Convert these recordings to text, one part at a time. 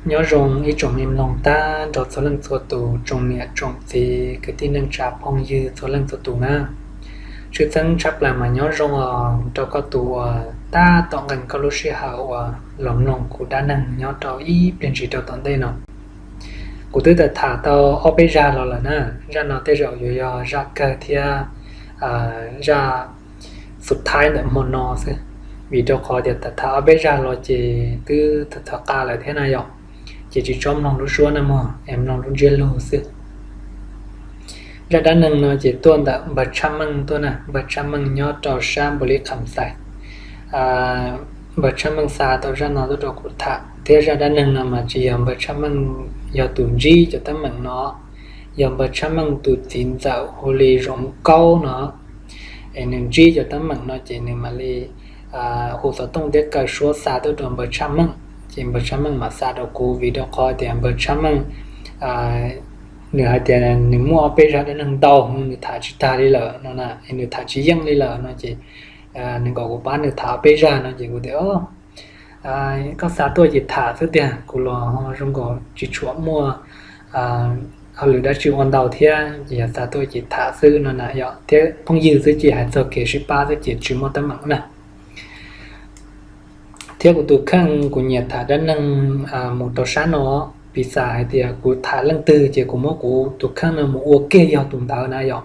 Nyob zoo ib tsoom me mloog tag nrho txhua leej txhua tus, tsoom niam tsoom txiv, kwv tij neej tsa phooj ywg txhua leej txhua tus na. Tshwj xeeb tshaj plaws mas nyob zoo rau koj tus uas tab tom nqes koj lub sij hawm uas los mloog kuv dab neeg nyob rau ib pliag ntsis rau tom ntej no. Kuv twb tham tau ob peb zaj los lawm na, zaj no tej zaum yuav yog zaj kawg thiab zaj xub thaib ntawm hmo no xwb, vim rau qhov tias tham ob peb zaj los ces twb tham qa lawm thiab na yom, ces tsis txhob mloog lub suab na mog, es mloog lub ntsiab lus xwb. Zaj dab neeg no ces tuaj ntawm npawg Tshaj Meej tuaj na, npawg Tshaj Meej nyob rau sab Npaus Lis Kham Xais. Npawg Tshaj Meej xa tau zaj no tuaj rau kuv tham, thiab zaj dab neeg no mas tsis yog npawg Tshaj Meej yog tus ntsib cov teeb meem no, yog npawg Tshaj Meej tus txiv ntxawm hu li Zoov Kaub no, es nws ntsib cov teeb meem no ces nws mam li hu xov tooj thiab kaw suab xa tuaj rau npawg Tshaj Meej, ces npawg Tshaj Meej mam xa rau kuv, vim rau qhov tias npawg Tshaj Meej nws hais tias nws muaj ob peb zaj dab neeg ntau, nws tham tsis tag li lawm no na, nws tham tsis yeej li lawm no ces nws kom kuv pab nws tham ob peb zaj no ces kuv tias, koj xa tuaj ces tham xwb tiag, kuv los zoo nkaus tsis tshua muaj hauj lwm dab tsi ua ntau thiab, ces yog xa tuaj ces tham xwb no na yom, thiab phooj ywg xwb ces hais txog kev sib pab xwb ces tsis muaj teeb meem na. Thiab kuv tus kheej kuv nyiam tham dab neeg mus rau sab no, piv xam hais tias kuv tham leej twg ces kuv muab kuv tus kheej no mus ua kiag yog tus ntawd na yom,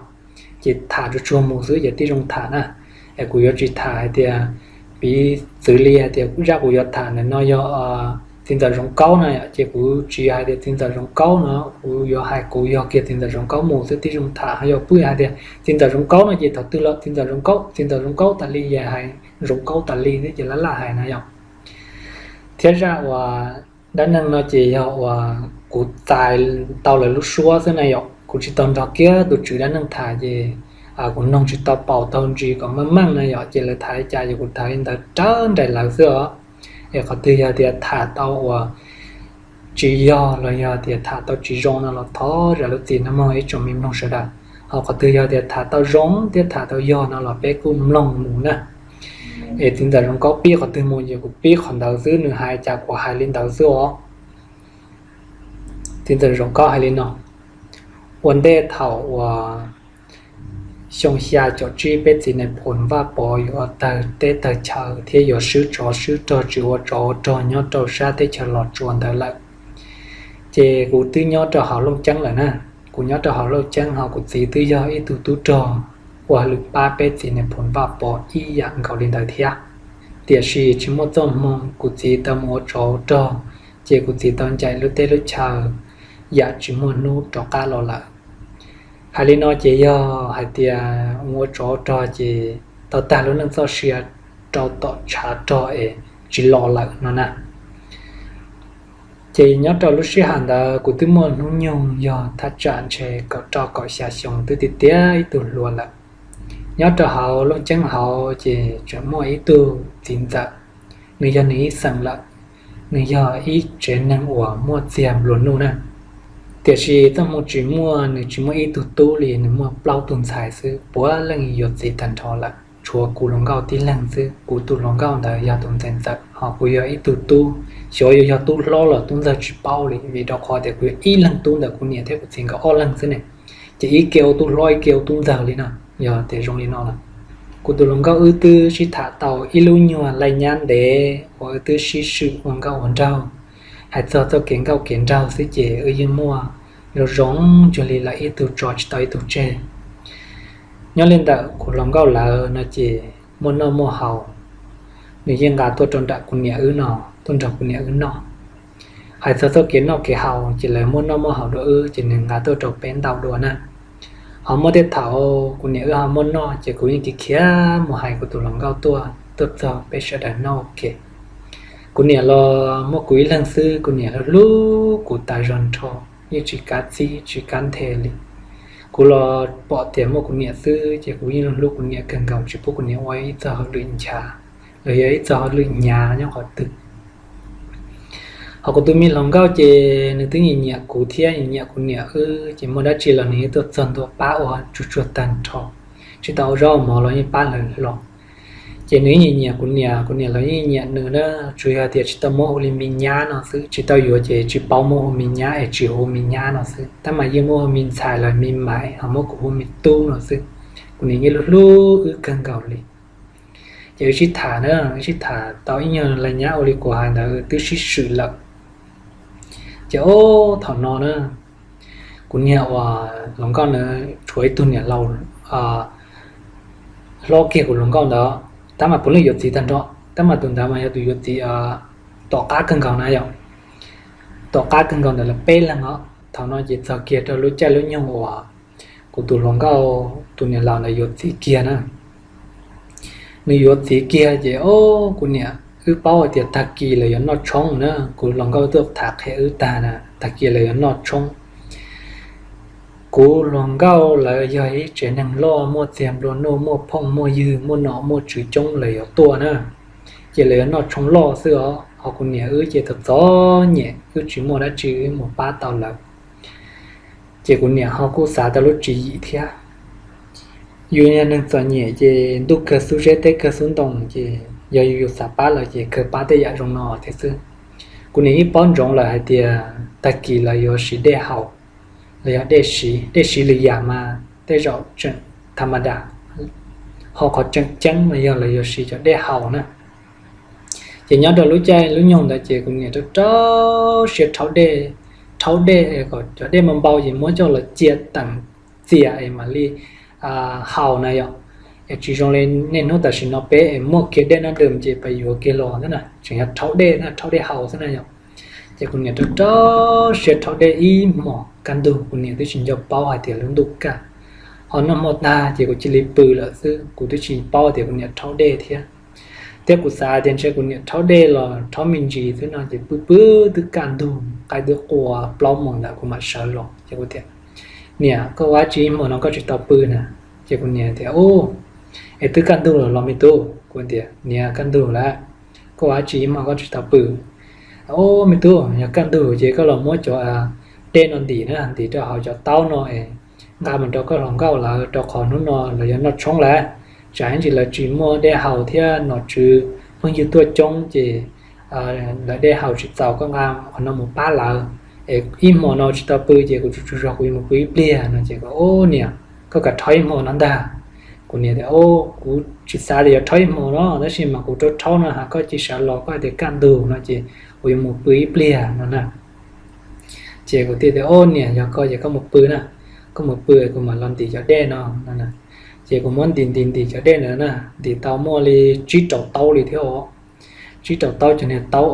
ces tham tsuag tsuag mus xwb ces tib zoo tham na. Es kuv yuav tsis tham hais tias, piv txwv li hais tias zaj kuv yuav tham ntawm no yog txiv ntxawm Zoov Kaub na yom, ces kuv tsis hais tias txiv ntxawm Zoov Kaub no, kuv yuav hais kuv yog kiag txiv ntxawm Zoov Kaub mus xwb, tib zoo tham. Ho yog pheej hais tias txiv ntxawm Zoov Kaub no ces thaum twg los txiv ntxawm Zoov Kaub, txiv ntxawm Zoov Kaub tas li, yog hais Zoov Kaub tas li xwb ces laj laj hais na yom. Thiab zaj uas dab neeg no ces yog uas kuv txais tau lawv lub suab xwb na yom, kuv tsis tau nrog kiag tus tswv dab neeg tham ces kuv noog tsis tau paus tau ntsis kom meej meej na yom, ces lawv tham li cas ces kuv tham li ntawd raws nraim lawv xwb os. Es qhov twg yog tias tham tau uas tsis yog los yog tias tham tau tsis zoo no los thov zam lub txim no mog ib tsoom me mloog sawv daws. Ho qhov twg yog tias tham tau zoo thiab tham tau yog no los peb kuj mloog mus na. Es txiv ntxawm Zoov Kaub pib qhov twg mus ces kuv pib qhov ntawd xwb, nws hais cas kuv hais li ntawd xwb os. Txiv ntxawm Zoov Kaub hais li no: Ua ntej thaum uas xyoo xya caum tsib peb txiv Nais Phoo Vaj Pov yuav tawg teb tawg chaw thiab yuav swb tsov swb rog tsis ua tsov ua rog nyob rau sab teb chaws Los Tsuas ntawd lawm, ces kuv twb nyob rau hauv Looj Ceeb lawm na. Kuv nyob rau hauv Looj Ceeb ho kuv txiv twb yog ib tug tub rog ua hauj lwm pab peb txiv Nais Phoo Vaj Pov ib yam nkaus li ntawd thiab. Tiam sis tsis muaj txoj hmoo, kuv txiv tau mus ua tsov ua rog, ces kuv txiv tau ncaim lub teb lub chaw yam tsis muaj hnub rov qab los lawm. Hais li no ces yog hais tias mus ua tsov ua rog ces tau tag lub neej txoj sia rau tom tshav rog es tsis los lawm no na. Ces nyob rau lub sij hawm ntawd kuv twb muaj hnub nyoog yog thaj tsam ntshe kaum rau kaum xya xyoo twb tiav tiav ib tug hluas lawm. Nyob rau hauv Looj Ceeb hauv ces tseem muaj ib tug txiv ntxawm, nws yog nws ib xeem lawm, nws yog ib tsev neeg uas muaj txiag nplua nuj na. Tiam sis txoj hmoo tsis muaj, nws tsis muaj ib tug tub li, nws muaj plaub tug ntxhais xwb, puav leej yuav txiv tag nrho lawm, tshuav kuv hluas nkauj tib leeg xwb. Kuv tus hluas nkauj ntawd yog tus ntxhais ntxawm, ho kuv yog ib tug tub, xyov yuav yog tub hlob los tub ntxawg tsis paub li, vim rau qhov tias kuv yog ib leeg tub ntawm kuv niam thiab kuv txiv nkawd ob leeg xwb ne. Ces ib ke ua tub hlob ib ke ua tub ntxawg li no, yog tias zoo li no lawm. Kuv tus hluas nkauj wb twb sib tham tau ib lub nyuag laij nyab ntev uas wb twb sib swm ua nkauj ua nraug. Hais txog txoj kev nkauj kev nraug xwb ces wb yeej muaj zoo zoo cuag li lawv ib tug tso tsis tau ib tug tseg. Nyob li ntawm kuv hluas nkauj lawv no ces muaj noj muaj haus, nws yeej nqa tuaj rau nram kuv niam wb no, tuaj nrog kuv niam wb noj. Hais txog txoj kev noj kev haus ces lawv muaj noj muaj haus dua wb ces nws nqa tuaj rau peb ntau dua na. Ho muaj tej thaum kuv niam wb ho muaj noj ces kuv yeej khiav khiav mus hais kuv tus hluas nkauj tuaj, tuaj txog peb sawv daws noj ua ke. Kuv niam los muaj kuv ib leeg xwb, kuv niam hlub hlub kuv tas zog nrho, yeej tsis kav txib tsis kav nthe li. Kuv los pom tias muaj kuv niam xwb ces kuv yeej hlub kuv niam kawg nkaus, tsis pub kuv niam ua ib txoj hauj lwm nchav los yog ib txoj hauj lwm hnyav nyob qhov twg. Ho kuv tus me hluas nkauj ces nws twb nyiam nyiam kuv thiab nyiam nyiam kuv niam wb, ces muaj dab tsi los nws yeej tuaj txog ntua pab ua tsuag tsuag tag nrho. Tsis tau ua zaub ua mov los yeej pab hlawv hlo. Ces nws yeej nyiam kuv niam, kuv niam los yeej nyiam nws na, tsuas yog tias tsis tau muab hu li me nyab no xwb, tsis tau yuav ces tsis paub muab hu me nyab es tsis hu me nyab no xwb, tab mas yeej muab hu me ntxhais los me maiv, ho muab kuv hu me tub no xwb. Kuv niam yeej hlub hlub wb kawg nkaus li. Ces wb sib tham na, wb sib tham tau ib nyuag laj nyab ua li kuv hais ntawd twb sib swm lawm. Ces ob thaum no na, kuv niag uas hluas nkauj na, tshuav ib tug niam laus hlob kiag kuv hluas nkauj ntawd, tab mas puav leej yuav txiv tag nrho, tab mas tus ntawd mas yog tus yuav txiv tom qab kawg nkaus na yom, tom qab kawg nkaus ntawm lawv peb leeg os. Thaum no ces txog kiag rau lub caij lub nyoog uas kuv tus hluas nkauj tus niam laus ntawd yuav txiv kiag na. Nws yuav txiv kiag ces o, kuv niam wb paub hais tias tag kis lawv yuav noj tshoob na, kuv hluas nkauj tuaj tham qhia wb tag na, tag kis lawv yuav noj tshoob. Kuv hluas nkauj lawv yog ib tsev neeg loj muaj txiag nplua nuj, muaj phooj muaj ywg, muaj nom muaj tswv coob lawv yuav tuaj na, ces lawv yuav noj tshoob loj xwb os. Ho kuv niam wb ces txom txom nyem, wb tsis muaj dab tsi wb mus pab tau lawv. Ces kuv niam ho kuj xav tau lub tswv yim thiab. Yus yog neeg txom nyem ces ntuj kawg xub zeb teb kawg xub ntoo, ces yog yus xav pab lawv ces kawg pab tej yam zoo no thiab xwb. Kuv niam yeej paub ntsoov lawm hais tias tag kis lawv yuav siv dej haus, los yog dej siv, dej siv lwm yam mas tej zaum tseem tha ma das, ho qhov tseem ceeb mas yog lawv yuav siv cov dej haus na. Ces nyob rau lub caij lub nyoog ntawd ces kuv niam rau rau siab rhaub dej, rhaub dej kom cov dej npau npau ces muab coj los cia teem txias es mam li haus na yom. Es tsis zoo li niaj hnub tam sim no peb es muaj kiag dej nab dwm ces pab yuav kiag los xwb na, tseem yog rhaub dej na, rhaub dej haus xwb na yom. Ces kuv niam rau rau siab rhaub dej ib hmos kaj ntug, kuv niam twb tsis nco paub hais tias lub ntuj kaj. Ho noj hmo tag ces kuv cia li pw lawm xwb, kuv twb tsis paub tias kuv niam rhaub dej thiab. Thiab kuv xav tias ntshe kuv niam rhaub dej los rhaub me ntsis xwb no ces pw pw twb kaj ntug, qaib twb qua plaub moos ntawd kuv mam sawv los ces kuv tias, Niam, koj ua dab tsi ib hmo no koj tsis tau pw na? Ces kuv niam tias, Es twb kaj ntug lawm los me tub? Kuv tias, Niam, kaj ntug lawm, koj ua dab tsi ib hmo koj tsis tau pw? Au, me tub, yog kaj ntug ces koj los muab cov dej no ntim na, ntim rau hauv cov taub no es nqa mus rau koj hluas nkauj lawv, rau qhov hnub no lawv yuav noj tshoob lawm, tsam ib ntsis lawv tsis muaj dej haus thiab nom tswv phooj ywg tuaj coob ces lawv dej haus tsis txaus, koj nqa qhov no mus pab lawv. Es ib hmo no tsis tau pw ces kuv tsuas tsaug zog kuv yuav mus pw ib pliag no ces kuv, Au niam, koj kam rhaub ib hmo no ntag. Kuv niam tias, Kuv tsis xav tias yuav rhaub ib hmo no, tab sis mas kuv rhaub rhaub no ha, koj cia sawv los, koj hais tias kaj ntug no ces kuv yuav mus pw ib pliag no na. Ces kuv thiaj tias, Au niam, yog koj ces koj mus pw na, koj mus pw kuv mam los ntim cov dej no no. Ces kuv muab ntim ntim ntim cov dej ntawd na, ntim tau muaj li tsib rau taub li thiab os. Tsib rau taub, cov niag taub,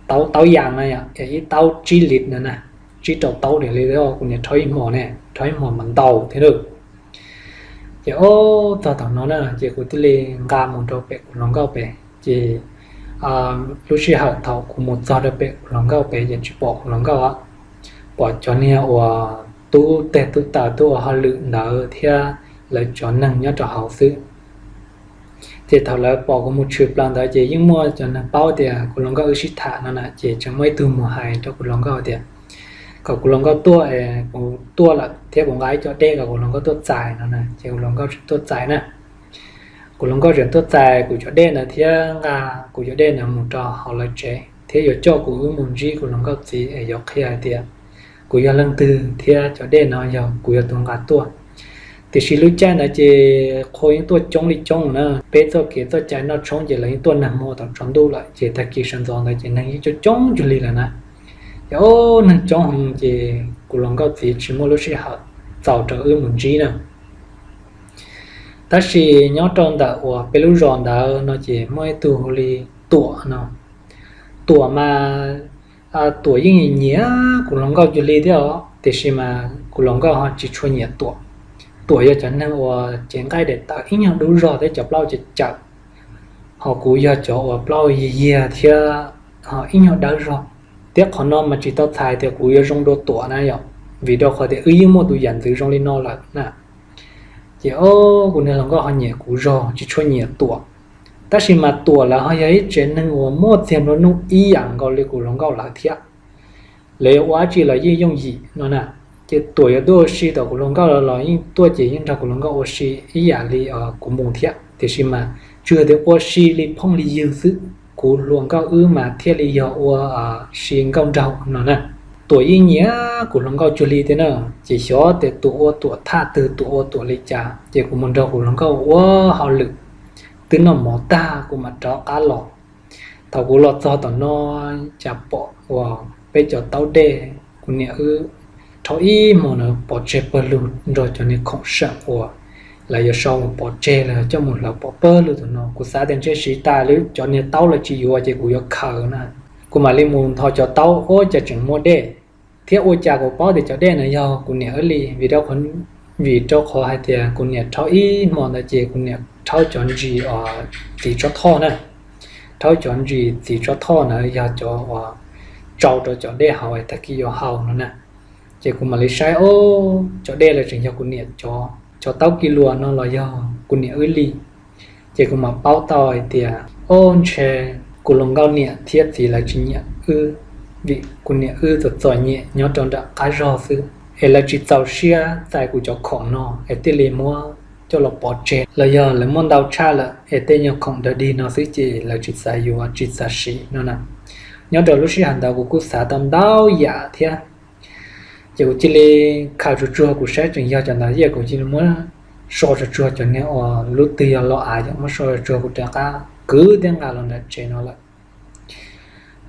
taub, taub yas na yom, ib taub tsib lis na na, tsib rau taub diam li. Kuv niam rhaub ib hmo ne, rhaub ib hmo mas ntau thiab lauj. Ces ob txog thaum no na ces kuv thiaj li nqa mus rau pem kuv hluas nkauj pem. Ces lub sij hawm thaum kuv mus txog rau pem kuv hluas nkauj pem ces tsis pom kuv hluas nkauj, pom cov niag uas tub teg tub taws tub ua hauj lwm ntawd thiab lawv cov neeg nyob rau hauv xwb. Ces thaum lawv pom kuv mus tshwm plaws ntawd ces yeej muaj cov neeg paub tias kuv hluas nkauj wb sib tham no na, ces tseem muaj ib tug mus hais rau kuv hluas nkauj tias kom kuv hluas nkauj tuaj, kuv tuaj lawm thiab kuv nqa ib co dej kom kuv hluas nkauj tuaj txais no na. Ces kuv hluas nkauj tseem tuaj txais na. Kuv hluas nkauj tseem tuaj txais kuv cov dej ntawd thiab nqa kuv cov dej ntawd mus rau hauv lawv tsev thiab yuav coj kuv wb mus ntsib kuv hluas nkauj txiv es yuav qhia hais tias kuv yog leej twg thiab cov dej no yog kuv yog tus nqa tuaj. Tiam sis lub caij ntawd ces qhua yeej tuaj coob li coob na, peb txoj kev txoj cai noj tshoob ces lawv yeej tuaj nag hmo tom tsaus ntuj lawm, ces tag kis sawv ntxov ntawd ces neeg yeej coob coob cuag li lawm na. Ces o, neeg coob heev ces kuv hluas nkauj txiv tsis muaj lub sij hawm txaus rau wb mus ntsib na. Tab sis nyob rau ntawm uas peb lub zos ntawd no ces muaj ib tug hu li Tuam no. Tuam mas Tuam yeej nyiam kuv hluas nkauj cuag li thiab os, tiam sis mas kuv hluas nkauj ho tsis tshua nyiam Tuam. Tuam yog cov neeg uas cev nqaij daim tawv ib nyuag dub zog thiab cov plaub cawv cawv, ho kuv yog cov uas plaub yiag yiag thiab ho ib nyuag dawb zog. Thiab qhov no mas tsis tau txhais tias kuv yuav zoo dua Tuam na yom, vim rau qhov tias wb yeej muaj tus yam ntxwv zoo li no lawm na. Ces o, kuv niag hluas nkauj ho nyiam kuv zog tsis tshua nyiam Tuam. Tab sis mas Tuam lawv ho yog ib tsev neeg uas muaj txiag nplua nuj ib yam nkaus li kuv hluas nkauj lawv thiab. Lawv yuav ua dab tsi los yeej yooj yim no na. Ces Tuam yuav tuaj ua si tom kuv hluas nkauj los yeej tuaj ces yeej nrog kuv hluas nkauj ua si ib yam li kuv mus thiab, tiam sis mas tsuas tias ua si li phooj li ywg xwb, kuv hluas nkauj wb mas thiaj li yog ua si nkauj nraug no na. Tuam yeej nyiam kuv hluas nkauj cuag li thiab na, ces xyov tias Tuam ua Tuam thaj twg, Tuam ua Tuam li cas, ces kuv mus nrog kuv hluas nkauj ua hauj lwm, twb noj mov tag kuv mam rov qab los. Thaum kuv los txog tom no, cas pom uas peb cov taub dej, kuv niam wb rhaub ib hmo na pov tseg pawg lug nrog cov niag khoom seem uas lawv yuav sau mus pov tseg los coj mus hlawv pov pawg lug tom no. Kuv xav tias ntshe siv tas lawv cov niag taub lawv tsis yuav ces kuv yuav khaws na. Kuv mam li mus nthos cov taub, ua cas tseem muaj dej, thiab ua cas kuv paub tias cov dej no yog kuv niam wb li, vim rau qhov, vim rau qhov hais tias kuv niam rhaub ib hmo ntawd ces kuv niam rhaub cov ntsis uas txiv tsob thoj na, rhaub cov ntsis txiv tsob thoj na yog cov uas tsau rau cov dej haus tag kis yuav haus no na. Ces kuv mam li saib, o, cov dej los tseem yog kuv niam cov, cov taub ki luas no los yog kuv niam wb li. Ces kuv mam paub tau hais tias, o, ntshe kuv hluas nkauj niam thiab txiv lawv tsis nyiam wb, vim kuv niam wb txom txom nyem nyob rau nram qab zog xwb, es lawv tsis txaus siab txais kuv cov khoom no es thiaj li muab coj los pov tseg, los yog lawv muaj ntau tshaj lawm es tej nyuag khoom dog dig no xwb ces lawv tsis xav yuav tsis xav siv no na. Nyob rau lub sij hawm ntawd kuv kuj xav tau ntau yam thiab. Ces kuv cia li khaws tsuag tsuag kuv saib tseem yog cov ntawd, kuv cia li muab so tsuag tsuag cov niag uas lub twg yog los av, muab so tsuag kuv rov qab kwv thiab nqa los nram tsev no lawm.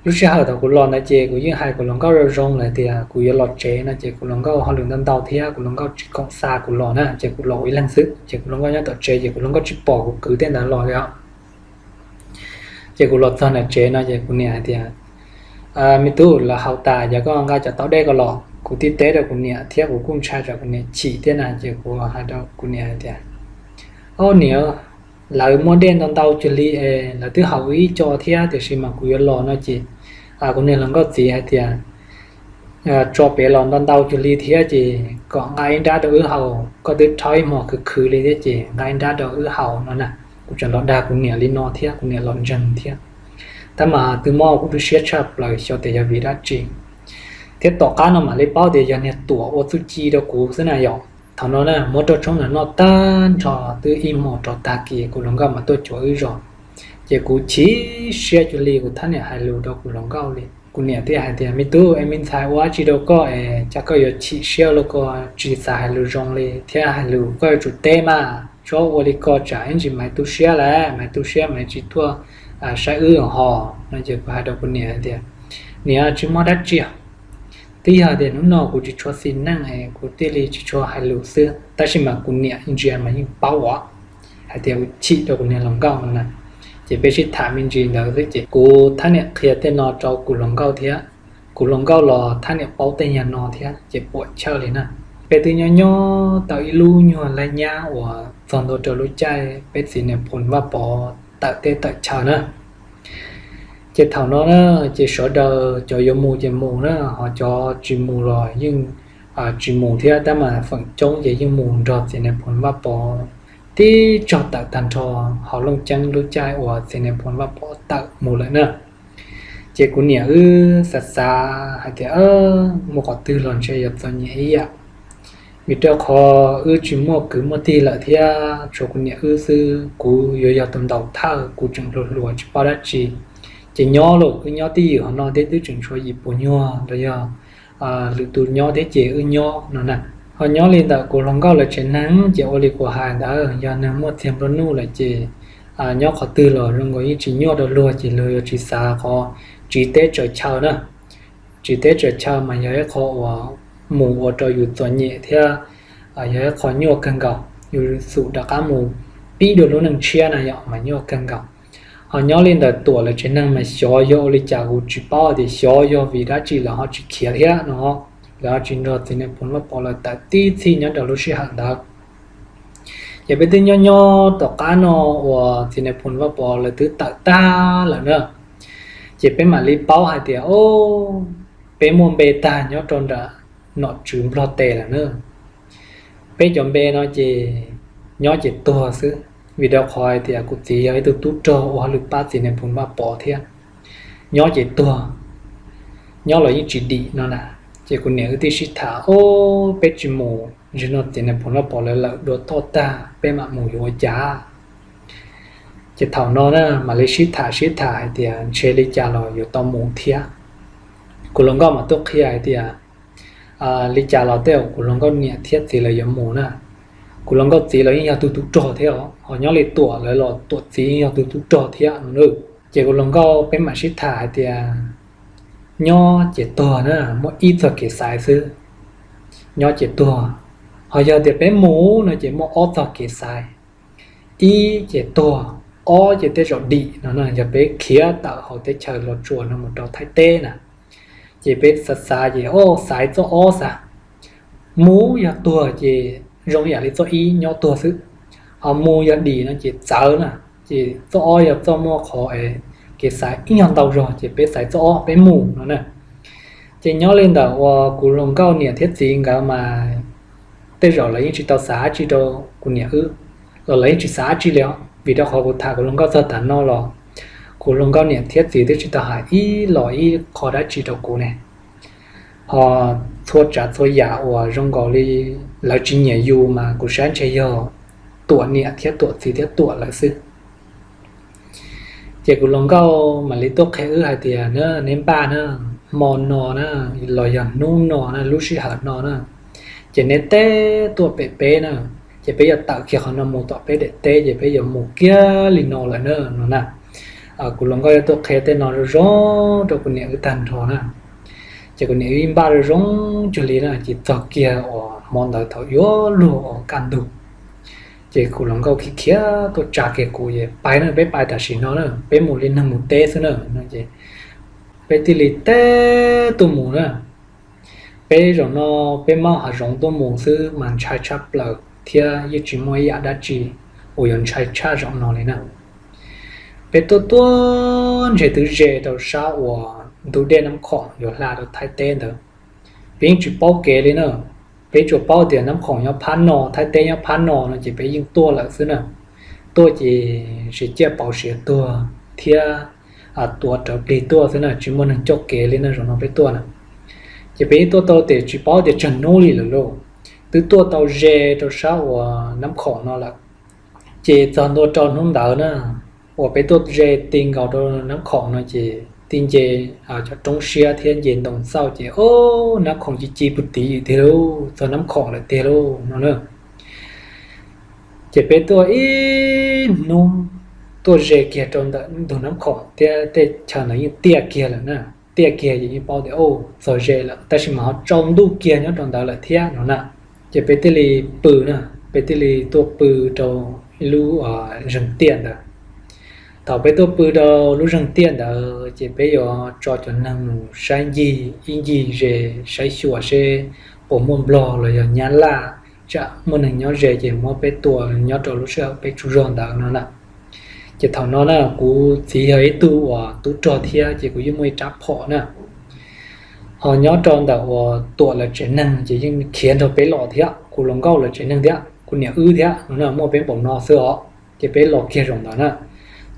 Lub sij hawm thaum kuv los ntawd ces kuv yeej hais kuv hluas nkauj zoo zoo lawm tias kuv yuav los tsev no ces kuv hluas nkauj hauj lwm ntau ntau thiab kuv hluas nkauj tsis khoom xa kuv los na, ces kuv los ib leeg xwb ces kuv hluas nkauj nyob tom tsev ces kuv hluas nkauj tsis pom kuv kwv tej ntawd los li os. Ces kuv los txog nram tsev no ces kuv niam hais tias, me tub, lawv haus tas, yog koj nqa cov taub dej ko los. Kuv thiaj teb rau kuv niam thiab kuv kuj ntshai tsam kuv niam chim thiab na, ces kuv hais rau kuv niam hais tias, o niam, lawv muaj dej ntau ntau cuag li es lawv twb haus wb ib co thiab, tiam sis mas kuv yuav los no ces kuv niag hluas nkauj txiv hais tias tso pem los ntau ntau cuag li thiab ces kom nqa ib nrab rau wb haus, koj twb rhaub ib hmo khwv khwv li thiab ces nqa ib nrab rau wb haus no na. Kuv tseem los dag kuv niam li no thiab kuv niam los ntseeg thiab. Tab mas twb mob kuv lub siab tshaj plaws xyov tias yog vim dab tsi. Thiab tom qab no mam li paub tias yog niag Tuam ua txuj ci rau kuv xwb na yom. Thaum no na muab roj tshoob ntawd noj tag nrho twb ib hmos rov tag kis kuv hluas nkauj mas tuaj cuag wb zos. Ces kuv chim siab cuag li kuv thab niam hais lus rau kuv hluas nkauj li. Kuv niam thiaj hais tias, me tub, es me ntxhais ua dab tsi rau koj es cas koj yuav chim siab ua luaj, koj tsis xav hais lus zoo li thiab hais lus koj yuav tsum teb mas, txhob ua li ko tsam ib ntsis Maiv tu siab lawm, Maiv tu siab Maiv tsis tuaj saib wb hos no. Ces kuv hais rau kuv niam hais tias, niam, tsis muaj dab tsi, twb yog tias hnub no kuv tsis tshua xis neej es kuv thiaj li tsis tshua hais lus xwb, tab sis mas kuv niam ntsia mas yeej paub os hais tias kuv chim rau kuv niag hluas nkauj no na. Ces peb sib tham me ntsis ntawd xwb ces kuv thab niam qhia tej no rau kuv hluas nkauj thiab, kuv hluas nkauj los thab niam paub tej nyuag no thiab ces puam chawj li na. Peb twb nyob nyob tau ib lub nyuag laij nyab uas txog ntua rau lub caij peb txiv Nais Phoo Vaj Pov tawm teb tawm chaw na. Ces thaum no na, ces sawv daws cov yuav mus ces mus na, ho cov tsis mus los yeej tsis mus thiab, tab mas feem coob ces yeej mus nrog txiv Nais Phoo Vaj Pov tib tsoog tawm tag nrho hauv Looj Ceeb lub caij uas txiv Nais Phoo Vaj Pov tawm mus lawm na. Ces kuv niam wb xav xav hais tias, mus qhov twg los ntshe yuav txom nyem ib yam, vim rau qhov wb tsis muaj kwv muaj tij lawm thiab tshuav kuv niam wb xwb, kuv yuav yog tus ntaus thawj, kuv tseem hluas hluas tsis paub dab tsi. Ces nyob los wb nyob twj ywm hov no thiab twb tseem tshuav yim puas nyuag los yog lwm tus nyob thiab ces wb nyob no na. Ho nyob li ntawm kuv hluas nkauj lawv tsev neeg ces ua li kuv hais ntawd, yog neeg muaj txiag nplua nuj lawm ces nyob qhov twg los zoo nkaus yeej tsis nyuaj rau luag, ces luag yuav tsis xav qhov tsiv teb tsaws chaw na. Tsiv teb tsaws chaw mas yog ib qho uas mus ua rau yus txom nyem thiab yog ib qho nyuaj kawg nkaus, yus xum rov qab mus pib dua lub neej tshiab na yom, mas nyuaj kawg nkaus. Ho nyob li ntawm Tuam lawv tsev neeg mas xyov yog ua li cas kuv tsis paub tias xyov yog vim dab tsi lawv ho tsis khiav thiab no, lawv ho tsis nrog txiv Nais Phoo Vaj Pov lawv tawm tib txhij nyob rau lub sij hawm ntawd. Ces peb twb nyob nyob tom qab no uas txiv Nais Phoo Vaj Pov lawv twb tawm tag lawm na, ces peb mam li paub hais tias, o, peb muaj npe tag nyob rau nram nom tswv Nplog tes lawm na. Peb cov npe no ces nyob ces tuag xwb, vim rau qhov hais tias kuv txiv yog ib tug tub rog ua hauj lwm pab txiv Nais Phoo Vaj Pov thiab, nyob ces tuag, nyob los yeej tsis dim no na. Ces kuv niam wb thiaj sib tham, o, peb tsis mus, zaum no txiv Nais Phoo Vaj Pov lawv lawm dua toj tag peb mam mus yuav ua cas. Ces thaum no na mam li sib tham sib tham hais tias ntshe li cas los yuav tau mus thiab. Kuv hluas nkauj mas tuaj qhia hais tias li cas los tej zaum kuv hluas nkauj niam thiab txiv lawv yuav mus na. Kuv hluas nkauj txiv los yeej yog tus tub rog thiab, ho nyob li Tuam lawv los Tuam txiv yeej yog tus tub rog thiab no. Ces kuv hluas nkauj peb mam sib tham hais tias nyob ces tuag na, muaj ib txog kev xaiv xwb, nyob ces tuag. Ho yog tias peb mus no ces muaj ob txog kev xaiv, ib ces tuag, ob ces tej zaum dim no. Yog peb khiav tawm hauv teb chaws Los Tsuas no mus rau Thaib teb na, ces peb xav xav ces o xaiv txoj ob xav. Mus yog tuag ces zoo yam li txoj ib nyob tuag xwb, ho mus yog dim no ces txawv na. Ces txoj ob yog txoj muaj qhov kev xaiv ib nyuag ntau zog ces peb xaiv txoj ob peb mus no na. Ces nyob li ntawm uas kuv hluas nkauj niam thiab txiv nkawd mas tej zaum lawv yeej tsis tau xav dab tsi rau kuv niam wb, los lawv yeej tsis xav dab tsi li os, vim rau qhov kuv tham kuv hluas nkauj txog tav no los kuv hluas nkauj niam thiab txiv twb tsis tau hais ib los ib qho dab tsi rau kuv ne. Ho txhua tsav txhua yam uas zoo nkaus li lawv tsis nyiam yus mas kuv saib ntshe yog Tuam niam thiab Tuam txiv thiab Tuam lawv xwb. Ces kuv hluas nkauj mam li tuaj qhia wb hais tias na, neb npaj na, hmo no na, los yog hnub no na, lub sij hawm no na, ces neb teb tuaj pem peb na, ces peb yuav tawm kiag qhov no mus tom peb daim teb ces peb yuav mus kiag li no lawm na no na. Kuv hluas nkauj yuav tuaj qhia tej no zoo zoo rau kuv niam wb tag nrho na. Ces kuv niam wb npaj zoo zoo cuag li na, ces txog kiag uas hmo ntawd thaum yuav luag uas kaj ntug, ces kuv hluas nkauj khiav khiav tuaj tsa kiag kuv es pais na, peb pais tam sim no na, peb mus li neeg mus teb xwb na no. Ces peb thiaj li teb tuaj mus na. Peb zaum no peb maub hav zoov tuaj mus xwb mas ntshai tshaj plaws thiab yeej tsis muaj ib yam dab tsi uas yuav ntshai tshaj zaum no li na. Peb tuaj tuaj ntshe twb ze rau sab uas ntug dej Nab Khoom yuav hla rau Thaib teb ntawd. Peb yeej tsis paub kev li na, peb tsuas paub tias Nab Khoom nyob phab no, Thaib teb nyob phab no no ces peb yeej tuaj lawm xwb na. Tuaj ces siav ciaj pauv siav tuag thiab tuav rawv plig tuaj xwb na, tsis muaj neeg coj kev li na, zaum no peb tuaj na. Ces peb yeej tuaj tau tias tsis paub tias tsawg hnub li lawm lauj, twb tuaj tau ze rau sab uas Nab Khoom no lawm. Ces txog ntua rau hnub ntawd na, uas peb tuaj ze ti nkaus rau Nab Khoom no ces tij nce cov roob siab thiab nce ntoo xauj ces o, Nab Khoom ci ci puag tid tiag lauj, txog Nab Khoom lawm tiag lauj no na. Ces peb tuaj ib hnub, tuaj ze kiag rau ntawm ntug Nab Khoom thiab tej chaw ntawd yeej tiaj kiag lawm na. Tiaj kiag ces yeej paub tias o, txog ze lawm, tab sis mas ho tsaus ntuj kiag nyob rau ntawd lawm thiab no na. Ces peb thiaj li pw na, peb thiaj li tuaj pw rau ib lub zeeg tiaj ntawd. Thaum peb tuaj pw rau lub zeeg tiaj ntawd ces peb yuav tso cov neeg mus saib ncig ib ncig ze, saib xyuas seb puas muaj Nplog los yog Nyab Laj, tsam muaj neeg nyob ze ces muab peb tua nyob rau lub sij hawm peb tsaug zog ntawd no na. Ces thaum no na kuv txiv yog ib tug uas tub rog thiab ces kuv yeej muaj ib rab phom na. Ho nyob rau ntawm uas Tuam lawv tsev neeg ces yeej khiav nrog peb los thiab, kuv hluas nkauj lawv tsev neeg thiab kuv niam wb thiab no na, muaj peb npaum no xwb os. Ces peb los kiag zaum ntawd na,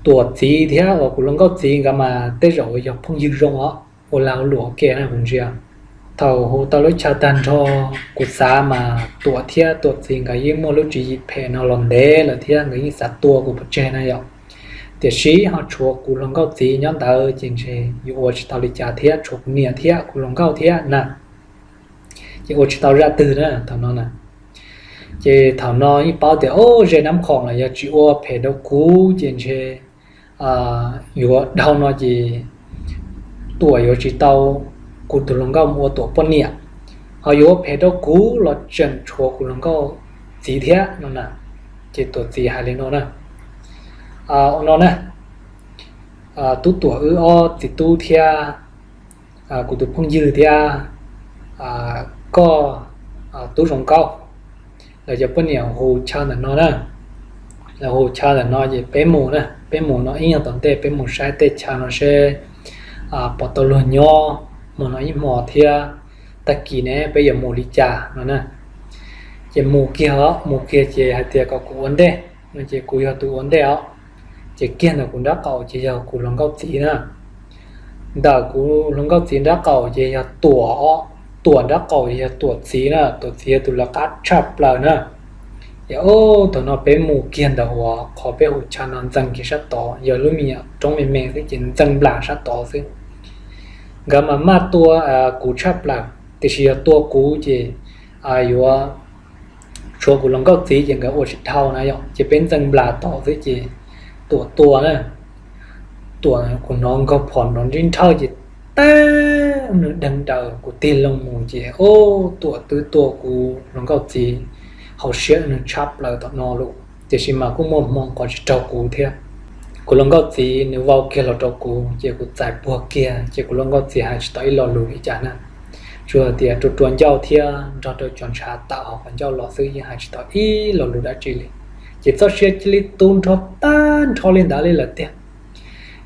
Tuam txiv thiab uas kuv hluas nkauj txiv nkawd mas tej zaum yog phooj ywg zoo os, ua lag ua luam ua ke na kuv ntsia. Thaum hu tau lub chaw tag nrho, kuv xav mas Tuam thiab Tuam txiv nkawd yeej muaj lub tswv yim phem no los ntev lawm thiab nkawd yeej xav tua kuv pov tseg na yom. Tiam sis ho tshuav kuv hluas nkauj txiv nyob ntawd ces ntshe yuav ua tsis tau li cas thiab, tshuav kuv niam thiab kuv hluas nkauj thiab na, ces ua tsis tau zaj twg na thaum no na. Ces thaum no yeej paub tias o, ze Nab Khoom los yog tsis ua phem rau kuv ces ntshe yuav dhau no ces Tuam yuav tsis tau kuv tus hluas nkauj mus ua Tuam poj niam, ho yuav ua phem rau kuv los tseem tshuav kuv hluas nkauj txiv thiab no na. Ces Tuam txiv hais li no na, ua no na, tub Tuam wb ob txiv tub thiab kuv tus phooj ywg thiab koj tub Zoo Nkauj, lawv cov poj niam hu chaw ntawm no na. Lawv hu chaw ntawm no ces peb mus na, peb mus no ib nyuag tom ntej peb mus saib tej chaw no seb puas tau luag nyob hmo no ib hmo thiab tag kis ne peb yuav mus li cas no na. Ces mus kiag os, mus kiag ces hais tias kom kuv ua ntej no ces kuv yog tus ua ntej os. Ces kiag ntawm kuv nrab qaum ces yog kuv hluas nkauj txiv na. Ntawm kuv hluas nkauj txiv nrab qaum ces yog Tuam, Tuam nrab qaum yog Tuam txiv na, Tuam txiv yog tus lawv qab tshaj plaws na. Ces thaum no peb mus kiag ntawm uas qhov peb hu chaw no ntxees kiag sab tod, yog lub me nyuam roob me me xwb ces ntxees nplas sab tod xwb. Nkawd mas maj tua kuv tshaj plaws, tiam sis yog tua kuv ces yuav tshuav kuv hluas nkauj txiv ces nkawd ua tsis dhau na yom, ces peb ntxees nplas tod xwb ces Tuam tua na, Tuam kuv hnov nkaug phom nrov nrib nrhawj ces tag nws deeg daws kuv tig loo mus ces o, Tuam twb tua kuv hluas nkauj txiv hauv siab nws tshaj plaws tom no lawm, tiam sis mas kuj muaj hmoo qhov tsis raug kuv thiab. Kuv hluas nkauj txiv nws vau kiag los rau kuv ces kuv txais puag kiag ces kuv hluas nkauj txiv hais tsis tau ib lo lus li cas na, tsuas hais tias rua rua ncauj thiab nrog rau cov ntshav tawm hauv qhov ncauj los xwb, yeej hais tsis tau ib lo lus dab tsi li. Ces txoj sia cia li tu nrho tag nrho li ntawd li lawm tiag.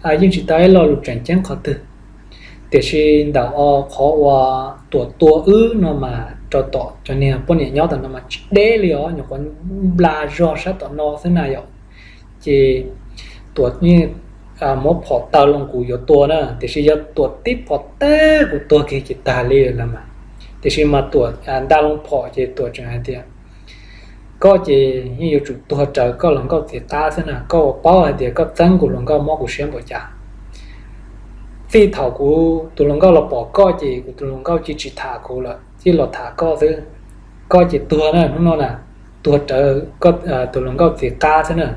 Yeej tsis tau ib lo lus tseem ceeb qhov twg. Tiam sis ntawm qhov uas Tuam tua wb no mas rau tom cov niag poj niam nyob tom no mas tsis deb li os, nyuam qhuav nplas zog sab tom no xwb na yom. Ces Tuam yeej muab phom taw loo kuv yuav tua na, tiam sis yog Tuam tib phom tag kuv tuag kiag ces tag li lawm mas. Tiam sis mas Tuam nta loo phom ces Tuam tseem hais tias koj ces yeej yuav tsum tuag raws koj hluas nkauj txiv qab xwb na, koj ua paub hais tias koj txeeb kuv hluas nkauj mob kuv siab npaum cas. Txij thaum kuv tus hluas nkauj los pom koj ces kuv tus hluas nkauj cia tsis tham kuv lawm, cia los tham koj xwb. Koj ces tuag na hnub no na, tuag raws tus hluas nkauj txiv qab xwb na.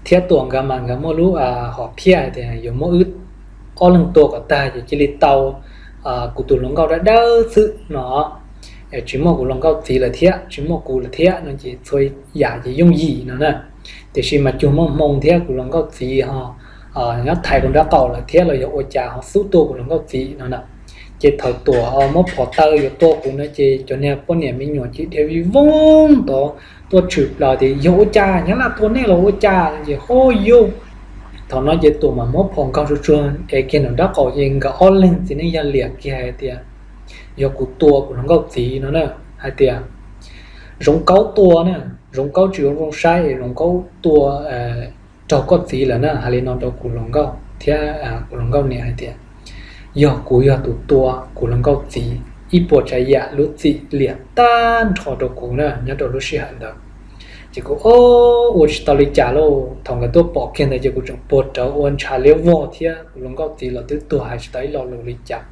Thiab Tuam nkawd mas nkawd muaj lub hom phiaj hais tias yuav muab wb ob leeg tua kom tag ces cia li tau kuv tus hluas nkauj dawb dawb xwb no, tsis muaj kuv hluas nkauj txiv lawm thiab tsis muaj kuv lawm thiab no ces txhua yam ces yooj yim no na. Tiam sis mas cuag muaj hmoo thiab kuv hluas nkauj txiv ho nyob thaiv rau nraub qaum lawm thiab los yog ua cas ho xub tua kuv hluas nkauj txiv no na. Ces thaum Tuam muab phom taw yuav tua kuv no ces cov niag poj niam me nyuam ces dhia vij voog tod tuaj tshwm plaws tias yog ua cas nyab laj tua nej los ua cas no ces ho yus. Thaum no ces Tuam mas muab phom nkaug tsuag tsuag es kiag nraum nraub qaum ces nkawd ob leeg txiv neej yog liam kiag hais tias yog kuv tua kuv hluas nkauj txiv no na, hais tias Zoov Kaub tua na, Zoov Kaub tsis zoo saib es Zoov Kaub tua raug koj txiv lawm na, hais li no rau kuv hluas nkauj thiab kuv hluas nkauj niam hais tias yog kuv yog tus tua kuv hluas nkauj txiv, ib puas tsav yam lub txim liam tag nrho rau kuv na nyob rau lub sij hawm ntawd. Ces kuv ua tsis tau li cas lauj, thaum nkawd tuaj pom kiag ntawd ces kuv tseem puag rawv ua ntshav liab vog thiab kuv hluas nkauj txiv los twb tuag hais tsis tau ib lo lus li cas.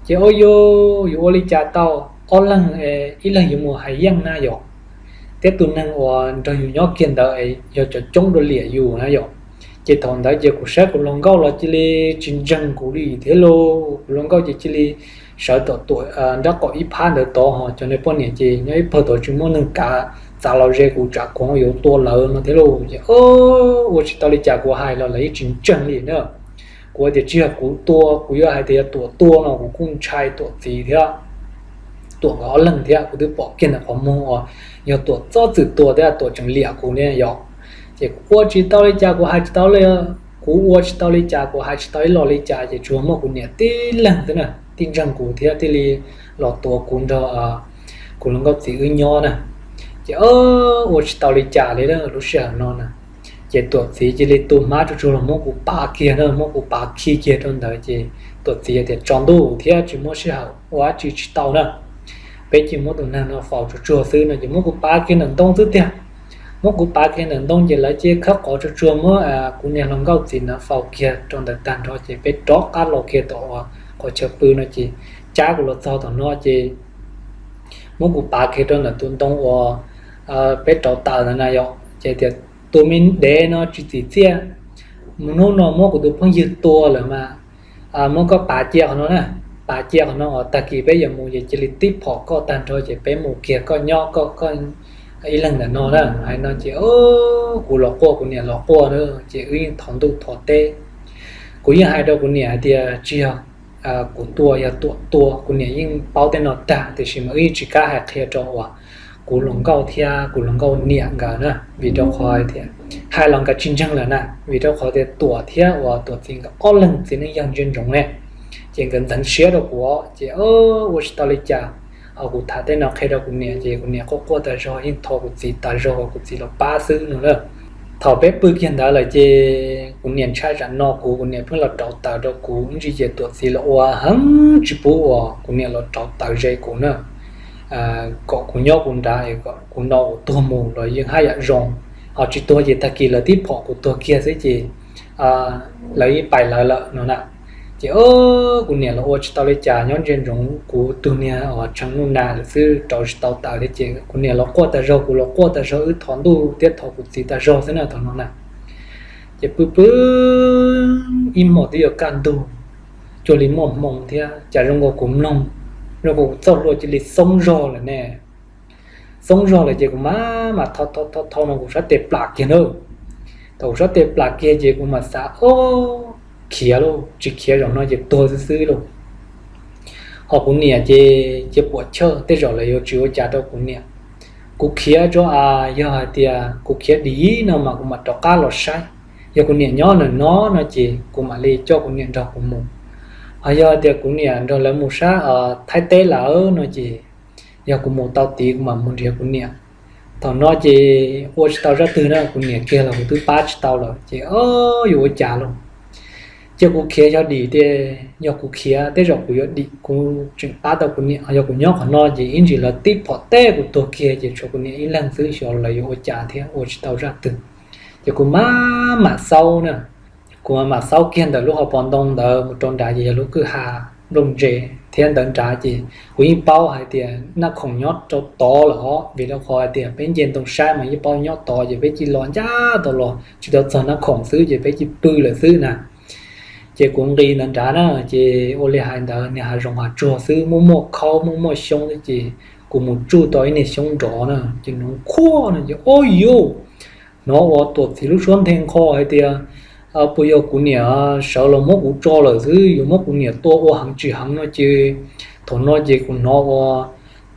Ces ua yus, yus ua li cas tau, ob leeg, ib leeg yuav mus hais yeej na yom, thiab tus neeg uas nrog yus nyob kiag ntawd yog cov coob dua liam yus na yom. Ces thaum ntawd ces kuv saib kuv hluas nkauj los cia li tsis ntseeg kuv li thiab lauj, kuv hluas nkauj ces cia li sawv tom Tuam nraub qaum ib phab ntawd tod ho cov niag poj niam ces nyob ib pawg tod tsis muaj neeg kav, txav los ze kuv tsam kuv yuav tua lawv no thiab lauj. Ces ua tsis tau li cas, kuv hais los lawv yeej tsis ntseeg li na. Kuv tias tsis yog kuv tua, kuv yuav hais tias yog Tuam tua no kuv kuj ntshai Tuam txiv thiab Tuam nkawd ob leeg thiab, kuv twb pom kiag ntawm qhov muag uas yog Tuam txob txwm tua thiab Tuam tseem liam kuv ne yom. Ces kuv ua tsis tau li cas, kuv hais tsis tau li, kuv ua tsis tau li cas, kuv hais tsis tau ib lo li cas ces tsuas muaj kuv niam tib leeg xwb na tib ntseeg kuv thiab thiaj li los tuav kuv nrog kuv hluas nkauj txiv wb nyob na. Ces ua tsis tau li cas li lub sij hawm no na. Ces Tuam txiv cia li tu hmab tsuag tsuag los muab kuv pav kiag na, muab kuv pav khi kiag rau ntawd ces Tuam txiv tias tsaus ntuj thiab tsis muaj sij hawm ua dab tsi tsis tau na, peb cia muab tus neeg no faus tsuag tsuag xwb no ces muab kuv pav kiag ntawm ntoo xwb tiag. Muab kuv pav kiag ntawm ntoo ces lawv cia khawb qhov tsuag tsuag muab kuv niag hluas nkauj txiv ntawd faus kiag rau ntawd tag nrho ces peb rov qab los kiag tom uas qhov chaw pw no ces cab kuv los txog tom no ces muab kuv pav kiag rau ntawm tus ntoo uas peb rauv taws ntawd na yom. Ces tias tus me dev no tsis txim txiaj, mus hnub no muab kuv tus phooj ywg tua lawm mas muab koj pav cia qhov no na, pav cia qhov no os, tag kis peb yuav mus ces cia li tib phom koj tag nrho ces peb mus kiag, koj nyob koj ib leeg ntawm no na. Hais no ces kuv los quaj kuv niam los quaj na, ces wb yeej thov ntuj thov teb. Kuv yeej hais rau kuv niam hais tias tsis yog kuv tua, yog Tuam tua. Kuv niam yeej paub tej no tag tiam sis mas wb yeej tsis kam hais qhia rau uas kuv hluas nkauj thiab kuv hluas nkauj niam nkawd na, vim rau qhov tias hais los nkawd tsis ntseeg lawm na, vim rau qhov tias Tuam thiab uas Tuam txiv nkawd ob leeg txiv neej yog ntsia ntsoov ne. Ces nkawd ntxeev siab rau kuv ces ua tsis tau li cas. Ho kuv tham tej no qhia rau kuv niam ces kuv niam quaj quaj tas zog, yeej thov kuv txiv tas zog kom kuv txiv los pab xwb no na. Thaum peb pw kiag ntawd lawm ces kuv niam ntshai tsam no kuv, kuv niam pheej los rauv taws rau kuv ib ntsis ces Tuam txiv los ua heev tsis pub uas kuv niam los rauv taws ze kuv na. kom kuv nyob kuv nrad, kuv no kuv tuag mus los yeej haj yam zoo, ho tsis tuag ces tag kis lawv tib phom kuv tuag kiag xwb ces lawv yeej pais lawv lawm no na. Ces kuv niam los ua tsis tau li cas, nyob ntsia ntsoov kuv tus niag tshee nuj nas lawm xwb, rauv tsis tau taws thiab ces kuv niam los quaj tas zog, kuv los quaj tas zog, wb thov ntuj thiab thov kuv txiv tas zog xwb na thaum no na. Ces pw pw ib hmos twb yuav kaj ntug, cuag li muaj hmoo thiab, cas zoo nkaus kuv mloog, zoo nkaus kuv txoj hlua cia li xoob zog lawm ne. Xoob zog lawm ces kuv mam mam thau thau thau no kuv sab tes plam kiag na. Thaum kuv sab tes plam kiag ces kuv mam xav, o, khiav lauj, tsis khiav zaum no ces tuag xwb xwb lauj. Ho kuv niam ces cia puam chawj, tej zaum lawv yuav tsis ua cas rau kuv niam. Kuv khiav tso as, yog hais tias kuv khiav dim no mas kuv mam rov qab los saib. Yog kuv niam nyob ntawm no no ces kuv mam li coj kuv niam nrog kuv mus. Ho yog tias kuv niam nrog lawv mus sab Thaib teb lawm no ces yog kuv mus tau tid kuv mam mus nrhiav kuv niam. Thaum no ces ua tsis tau zaj twg na, kuv niam kiag los kuv twb pab tsis tau lawm ces o, yuav ua cas lauj. Ces kuv khiav yog dim tias, yog kuv khiav tej zaum kuv yuav dim, kuv tseem pab tau kuv niam. Yog kuv nyob qhov no ces ib ntsis lawv tib phom teb kuv tuag kiag ces tshuav kuv niam ib leeg xwb, xyov lawv yuav ua cas thiab, ua tsis tau zaj twg. Ces kuv mam mam xaub na, kuv mam mam xaub kiag ntawm lub hauv paus ntoo ntawd mus rau nrad ces yog lub kwj ha nplooj ntse thiab ntawd nrad ces kuv yeej paub hais tias Naj Khoom nyob rau tod lawm os, vim rau qhov hais tias peb nce ntoo saib mas yeej paub nyob tod ces peb cia li los ncaj tau los tsis tau txog Naj Khoom xwb ces peb cia li pw lawm xwb na. Ces kuv nqis ntawd nrad na, ces ua li hais ntawd niag hav zoov hav tsuag xwb, muaj muaj khaub muaj muaj xyoob xwb ces kuv mus tsuj tau ib niag xyoob nrov na, ces hnov khuaj no ces o yuj, hnov ua Tuam txiv lub suab nthe nqho hais tias puas yog kuv niam sawv los muab kuv tso lawm xwb, yuav muab kuv niam tua ua heev tsis heev no ces thaum no ces kuv hnov ua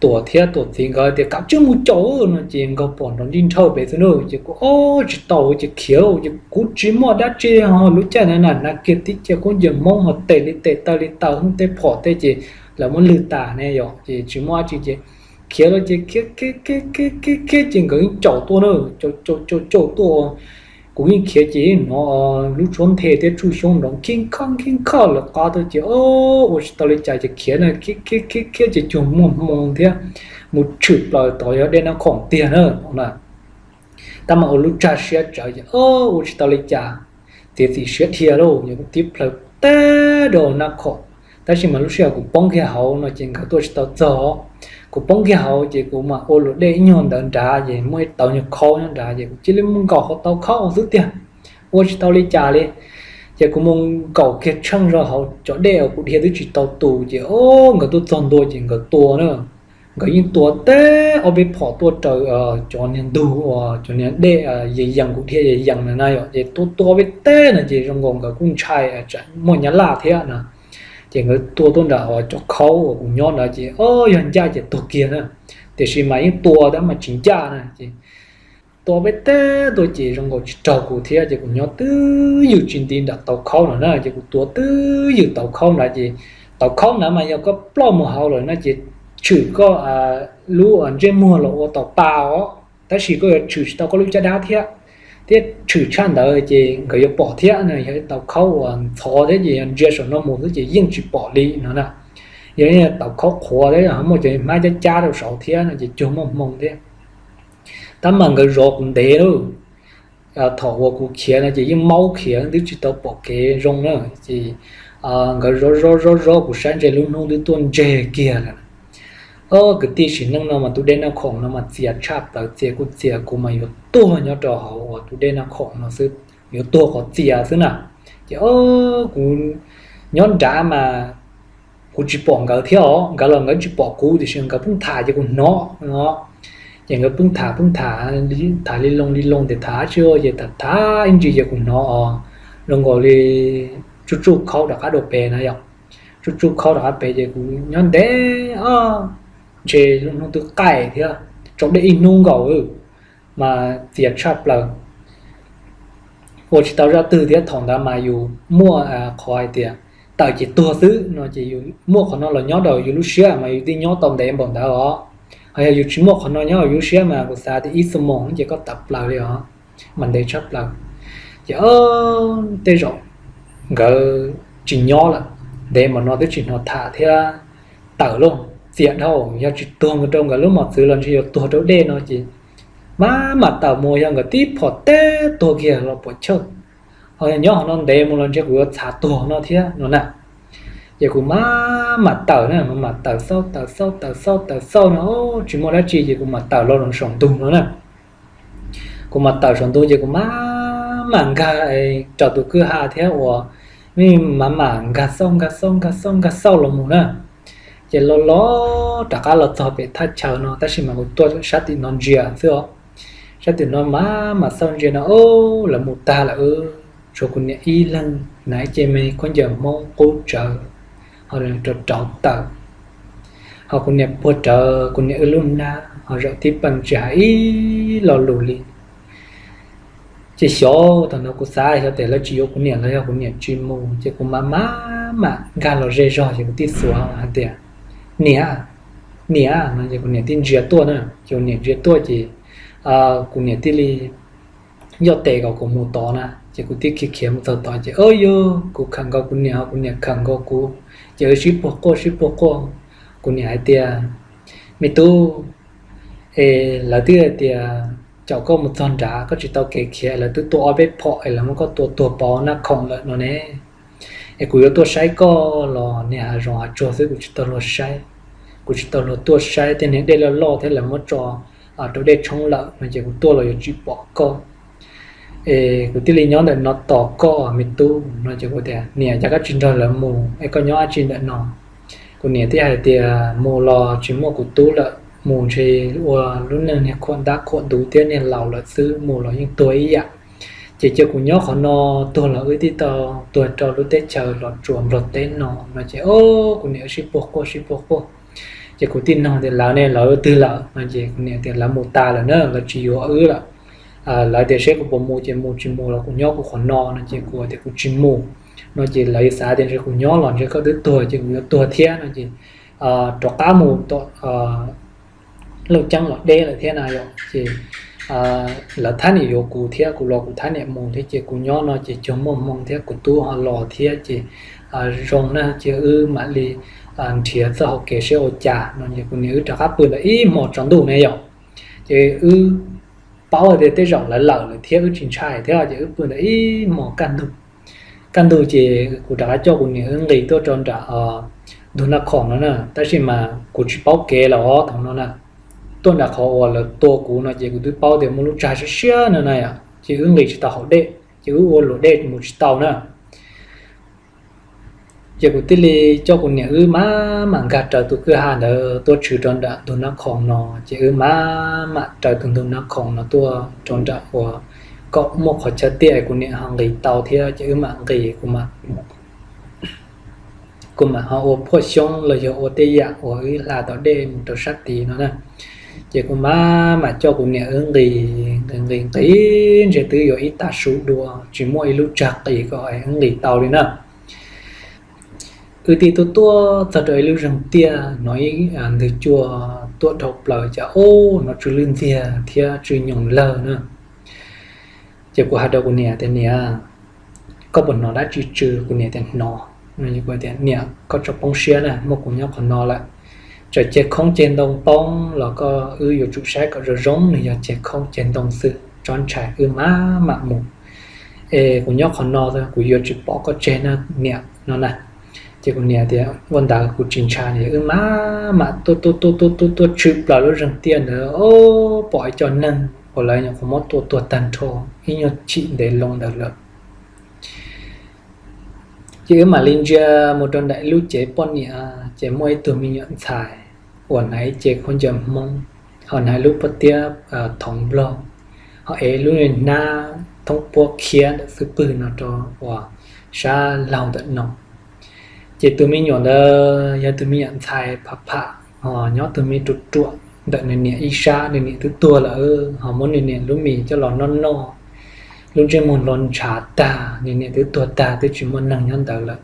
Tuam thiab Tuam txiv nkawd tias kav tsij mus caum no ces nkawd pom nrov nrij nrhawj pem xwb na, ces kuv o tsis tau ces khiav ces kuv tsis muaj dab tsi ho lub caij ntawd na hnav kiag tib ce khaub ncaws Hmoob ho tes li tes taw li taw hwb tej phom tej ces lawv muab lwg tas ne yom ces tsis muaj dab tsi ces khiav los ces khiav khiav khiav khiav khiav ces nkawd caum tuaj na, caum caum caum caum tuaj. Kuv yeej khiav ces hnov lub suab nthe thiab tsuj xyoob nrov khib khoj khib khoj lawv qab tuaj ces o ua tsis tau li cas ces khiav na, khiav khiav khiav khiav ces cuag muaj hmoo thiab mus tshwm plaws tod yog dej Naj Khoom tiag na. Tab mas ua lub tsag siab tsawv ces o ua tsis tau li cas, txiav txim siab dhia lauj, yog kuv tib plhaw teb rau Naj Khoom, tab sis mas lub sij hawm kuv poob kiag hauv no ces nkawd tuaj tsis tau txog. Kuv poob kiag hauv ces kuv mam ua luam dej ib nyuag ntawd nrad ces muaj ib tawv nyuag khaub nyob nrad ces kuv cia li mus nkaum hauv tau khaub xwb tiag, ua tsis tau li cas li. Ces kuv mus nkaum kiag tsheej rau hauv cov dej uas kuv dhia twb tsis tau tus ces o nkawd tuaj txog ntua ces nkawd tua na. Nkawd yeej tua teb ob peb phom tuaj raws cov niag ntug uas cov niag dej yees yees kuv dhia yees yees na yom, ces tua tua peb teb no ces zoo nkaus nkawd kuj ntshai tsam muaj Nyab Laj thiab na. Ces nkawd tua tuaj nram cov khaub uas kuv nyob ntawd ces o yog ncaj ces tuag kiag na, tiam sis mas yeej tua tab mas tsis ncaj na ces tua peb teb tuaj ces zoo nkaus tsis raug kuv thiab ces kuv nyob twj ywm tsis nti nram tauv khaub no na ces kuv tua twj ywm tauv khaub ntawd ces tauv khaub ntawd mas yog koj ploj mus hauv lawm no ces tshwm koj lub ntsej muag los ua tau pa os, tab sis koj yuav tshwm tsis tau koj lub caj dab thiab. Thiab tshwm tshaj ntawd ces nkawd yuav pom thiab no, yog ib tauv khaub uas ntxhov thiab ces yog ntsia saum no mus xwb ces yeej tsis pom li no na. Yog tauv khaub qhuav thiab ho muaj cov hmab cab cab rau saud thiab no ces cuag muaj hmoo thiab. Tab mas nkawd zov kuv ntev lawm, thaum uas kuv khiav no ces yeej maub khiav twb tsis tau pom kev zoo na, ces nkawd zov zov zov zov kuv saib ntshe lub hnub twb tuaj ntseg kiag lawm. Kwv tij, sim neej no mas tus dej Naj Khoom no mas txias tshaj plaws, txias kuj txias kuv mas yuav tuag nyob rau hauv uas tus dej Naj Khoom no xwb, yuav tuag qhov txias xwb na. Ces kuv nyob nrad mas kuv tsis pom nkawd thiab os, nkawd los nkawd tsis pom kuv tiam sis nkawd pheej tham ces kuv hnov no. Ces nkawd pheej tham pheej tham, tham li loo li loo tias tham dab tsi ces tham tham ib ntsis ces kuv hnov os, zoo nkaus li tsuj tsuj khaub rov qab dua pem na yom. Tsuj tsuj khaub rov qab pem ces kuv nyob ntev os, ntshe lub hnub twb qaij thiab, tsaus dej ib hnub nkaus mas txias tshaj plaws. Ua tsis tau zaj twg thiab, thaum ntawd mas yus muaj qhov hais tias tawm ces tuag xwb no ces yus muaj qhov no los nyob rau yus lub siab mas yus thiaj nyob tau ntev npaum ntawd os. Ho yog yus tsis muaj qhov no nyob yus lub siab mas kuv xav tias ib xuab moos ces koj tawm plaws li os, mas ntev tshaj plaws. Ces tej zaum nkawd tsis nyob lawm, ntev npaum no twb tsis hnov tham thiab tawm lauj. txiam dhau, yog tsis tuag mus rau nkawd lub mos txwv los ntshe yuav tuag rau dej no ces maj mam tawm mus, yog nkawd tib phom teb tuag kiag los puam chawj. Ho yog nyob hauv no ntev mus los ntshe kuv yuav txhav tuag no thiab no na. Ces kuv maj mam tawm na, maj mam tawm xauj tawm xauj tawm xauj tawm xauj no tsis muaj dab tsi ces kuv mam tawm los saum ntug no na. Kuv mam tawm saum ntug ces kuv maj mam nkag raws tus kwj ha thiab uas maj mam nkag xauj nkag xauj nkag xauj nkag xauj los mus na. Ces los los rov qab los txog pem thaj chaw no tab sis mas kuv tuaj sab tim no ntsia xwb os. Sab tim no maj mam xauj ntsia no, lawv mus tag lawm, tshuav kuv niam ib leeg hnav ib ce me khaub ncaws Hmoob qub tsawv, ho rau rauv taws, ho kuv niam puag rawv kuv niam wb lub hnab ho zaum tib peem tsis hais ib lo lus li. Ces xyov thaum no kuv xav xyov tias lawv tsis yuav kuv niam los yog kuv niam tsis mus ces kuv maj maj mam nkag los ze zog ces kuv tib xuav hais tias, Niam, niam no ces kuv niam tib ntsia tuaj na, ces kuv niam ntsia tuaj ces kuv niam tib li yoj tes kom kuv mus tod na ces kuv tib khiav khiav mus txog tod ces o yog kuv khawm nkaus kuv niam ho kuv niam khawm nkaus kuv ces wb sib puag quaj sib puag quaj. Kuv niam hais tias, Me tub, es lawv twb hais tias caum koj mus txog nrad koj tsis tau kev khiav, lawv twb tua ob peb phom es lawv muab koj tua tuag pov naj khoom lawm no ne. Es kuv yuav tuaj saib koj los niag hav zoov hav tsuag xwb kuv tsis tau luag saib, kuv tsis tau luag tuaj saib tej niag dej loj loj thiab lawv muab tso rau dej tshoob lawm no ces kuv tuaj los yuav tsis pom koj. Es kuv thiaj li nyob ntawm no tos koj me tub no ces kuv tias, Niam, cas koj tsis nrog lawv mus es koj nyob dab tsi ntawm no? Kuv niam thiaj hais tias, Mus los tsis muaj kuv tub lawm, mus ntshe ua lub neej niag khuam ntab khuam ntuv thiab niag laus lawm xwb, mus los yeej tuag ib yam. Ces cia kuv nyob qhov no, tuag los wb tib tau tuag rau lub teb chaws Los Tsuas Nplog teb no no ces o kuv niam wb sib puag quaj sib puag quaj. Ces kuv tij noog tias, Lawv ne, lawv twg lawm no ces kuv niam tias, Lawv mus tas lawm na, lawv tsis yuav wb lawm. Lawv tias seb kuv puas mus ces mus, tsis mus los kuv nyob kuv qhov no no ces kuv tias kuv tsis mus no ces lawv xav tias ntshe kuv nyob los ntshe koj twb tuag ces kuv yuav tuag thiab no ces rov qab mus tom Looj Ceeb los deb lawm thiab na yom ces lawv thab niam yuav kuv thiab kuv los kuv thab niam mus thiab ces kuv nyob no ces cuag muaj hmoo thiab kuv tub ho los thiab ces zoo na ces wb mam li nrhiav txoj hauv kev seb ua cas no ces kuv niam wb rov qab pw ntawm ib hmo tsaus ntuj ne yom. Ces wb paub tias tej zaum lawv lawm lawm thiab wb tsis ntshai thiab ces wb pw ntawm ib hmo kaj ntug. Kaj ntug ces kuv rov qab coj kuv niam wb nqis tuaj rau nram ntug Naj Khoom no na, tab sis mas kuv tsis paub kev lawm os thaum no na. Tuaj nram qhov uas lawv tua kuv no ces kuv twb paub tias muaj lub tsag siab siab no na yom, ces wb nqis tsis tau hauv dej, ces wb ua luam dej mus tsis tau na. Ces kuv thiaj li coj kuv niam wb maj mam nkag raws tus kwj ha ntawd tuaj tshwm rau nram ntug Naj Khoom no, ces wb maj mam raws tus ntug Naj Khoom no tuaj rau nram uas kom muaj qhov chaw tiaj kuv niam ho nqis tau thiab ces wb mam nqis, kuv mam ho ua phuaj xyoob los yog ua tej yam uas wb hla tau dej mus rau sab tid no na. Ces kuv maj mam coj kuv niam wb nqis, nqis nqis nqis ntshe twb yuav ib tag su dua tsis muaj ib lub tsag qis kom wb nqis tau li na. Wb thiaj tuaj tuaj txog rau ib lub zeeg tiaj, hnov ib ntwg cua tuaj dhau plaws cas ub hnov tsw lwj ntxiag thiab tsw nyoos lawg na. Ces kuv hais rau kuv niam tias, Niam, koj puas hnov dab tsi tsw? Kuv niam tias, Hnov. Kuv tias, Niam, koj tso poob siab na, muaj kuv nyob qhov no lawm. Txawm ceg khoob ceg ntoo poob los koj wb yuav tsum saib kom zoo zoo, nws yog ceg khoob ceg ntoo xwb, tsob ntshai, wb maj mam mus. Es kuv nyob qhov no, kuv yuav tsis pom koj tseg na niam no na. Ces kuv niam tias, Ua ntawd kuv tsis ntshai. Wb maj mam tuaj tuaj tuaj tuaj tuaj tuaj tshwm plaws lub zeeg tiaj ntawd, o, pom ib co neeg uas lawv nyuam qhuav muab tua tuag tag nrho, ib nyuag chim ntev loo ntawd lawm. Ces wb mam li ntsia mus rau nram ib lub cev poj niam, ces muaj ib tug me nyuam ntxhais uas hnav ib ce khaub ncaws Hmoob, ho hnav ib lub pob tiab thoov nplog, ho ev lub hnab thoob puab khiab ntawm xub pwg no rau uas sab laug ntawm no. Ces tus me nyuam ntawd yog tus me nyuam ntxhais pham pham, ho nyob tus me ruam ruam ntawm nws niam ib sab, nws niam twb tuag lawm, ho muab nws niam lub mis coj los noj noj, lub ntsej muag hlo ntshav tag, nws niam twb tuag tag twb tsis muaj neeg nyob ntawd lawm.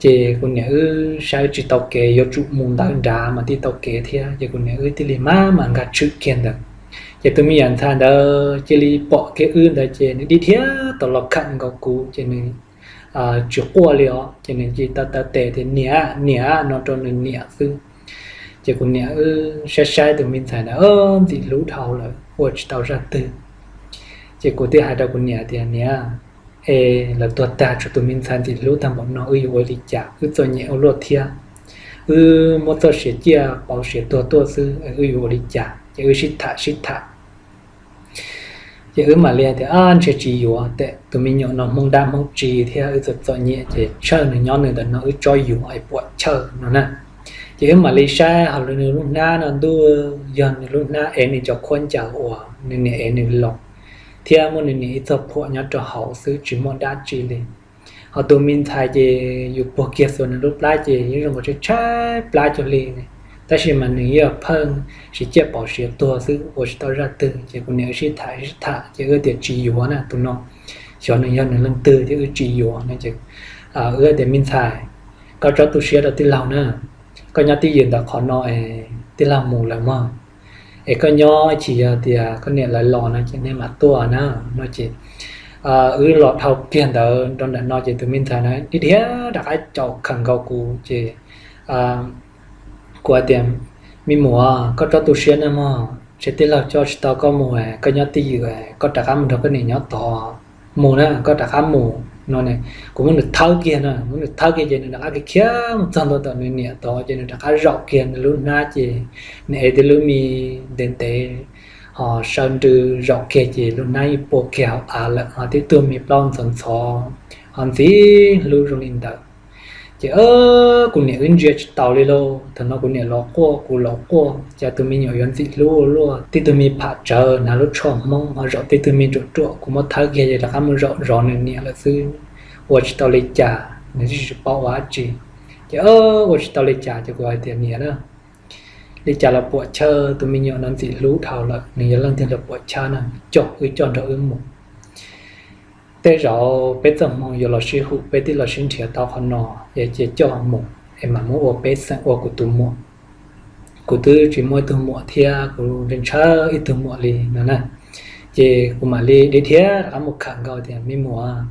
Ces kuv niam wb saib tsis tau kev, yuav tsum mus ntawd nrad mas thiaj tau kev thiab, ces kuv niam wb thiaj li maj mam nkag tshwm kiag ntawd. Ces tus me nyuam ntxhais ntawd cia li pom kiag wb ntawd ces nws dhia dhia tau los khawm nkaus kuv ces nws tsis quaj li os, ces nws cia li taw taw tes tias, Niam, niam, no rau nws niam xwb. Ces kuv niam wb saib saib tus me ntxhais ntawd ntxim hlub dhau lawm ua tsis tau zaj twg. Ces kuv thiaj hais rau kuv niam tias, Niam, es lawv tuag tag tshuav tus me ntxhais ntxim hlub tag npaum no wb yuav ua li cas? Wb txom nyem ua luaj thiab. Wb muab txoj sia ciaj pauv siav tuag tuaj xwb, wb yuav ua li cas? Ces wb sib tham sib tham ces wb mam li tias, Ab, ntshe tsis yuav, tes tus me nyuam no Hmoob dab Hmoob tsi thiab wb txom txom nyem ces tshawj nws nyob nws ntawm no wb tsob yuav es puam chawj no na. Ces wb mam li saib hauv nws lub hnab no ntuj, yog nws lub hnab ev nws cov khaub ncaws uas nws niam ev nws los, thiab muaj nws niam ib txog phuam nyob rau hauv xwb tsis muaj dab tsi li. Ho tus me ntxhais ces yus puag kiag xuas nws lub plab ces yeej zoo nkaus tshaib tshaib plab cuag li, tab sis mas nws yeej pheej siav ciaj pauv siav tuag xwb ua tsis tau zaj twg. Ces kuv niam wb sib tham sib tham ces wb tias tsis yuav na, tus no xyov nws yog nws leej twg thiab wb tsis yuav no ces wb tias, Me ntxhais, koj txhob tu siab rau tij laug na, koj nyob twj ywm ntawm qhov no es tij laug mus lawm mog, es koj nyob ib chim yog tias koj niam lawv los no ces nej mam tuaj na, no ces wb los dhau kiag ntawd rau ntawm no ces tus me ntxhais na dhia dhia rov qab caum khawm nkaus kuv ces kuv hais tias, Me muam, koj txhob tu siab nawb mog, ntshe tij laug coj tsis tau koj mus, koj nyob twj ywm, koj rov qab mus nrog koj niam nyob tod, mus na, koj rov qab mus no. Kuv muab nws thawb kiag no, muab nws thawb kiag ces nws rov qab khiav khiav mus txog ntua tom nws niam tod ces nws rov qab zaum kiag nws lub hnab ces nws ev tib lub me ntev ntev ho saw nrw zaum kiag ces lub hnab yeej puag kiag hauv av lawm ho tib tug me plaub ntxhov ntxhov ho ntxim hlub zoo li ntawd. Ces kuv niam wb ntsia tsis taus li lauj, thaum no kuv niam los quaj kuv los quaj, cas tus me nyuam yuav ntxim hlub ua luaj, tib tug me pham tsawv hnav lub tsho Hmoob ho zaum tib tug me ruam ruam, kuv muab thawb kiag ces rov qab mus zaum zov nws niam lawm xwb, ua tsis tau li cas, nws tsis paub ua dab tsi. Ces ua tsis tau li cas ces kuv hais tias, Niam na, li cas los puam chawj, tus me nyuam no ntxim hlub dhau lawm, nws yog leej twg los puam chawj na, coj wb coj nrog wb mus. Tej zaum peb txoj hmoo yuav los sib hum, peb thiaj los sib nrhiav tau qhov no, es cia coj mus es mam muab ua peb xeem ua kuv tus muam. Kuv twb tsis muaj ib tug muam thiab, kuv ntshaw ib tug muam li no na. Ces kuv mam li dhia dhia rov qab mus khawm nkaus tias, Me muam,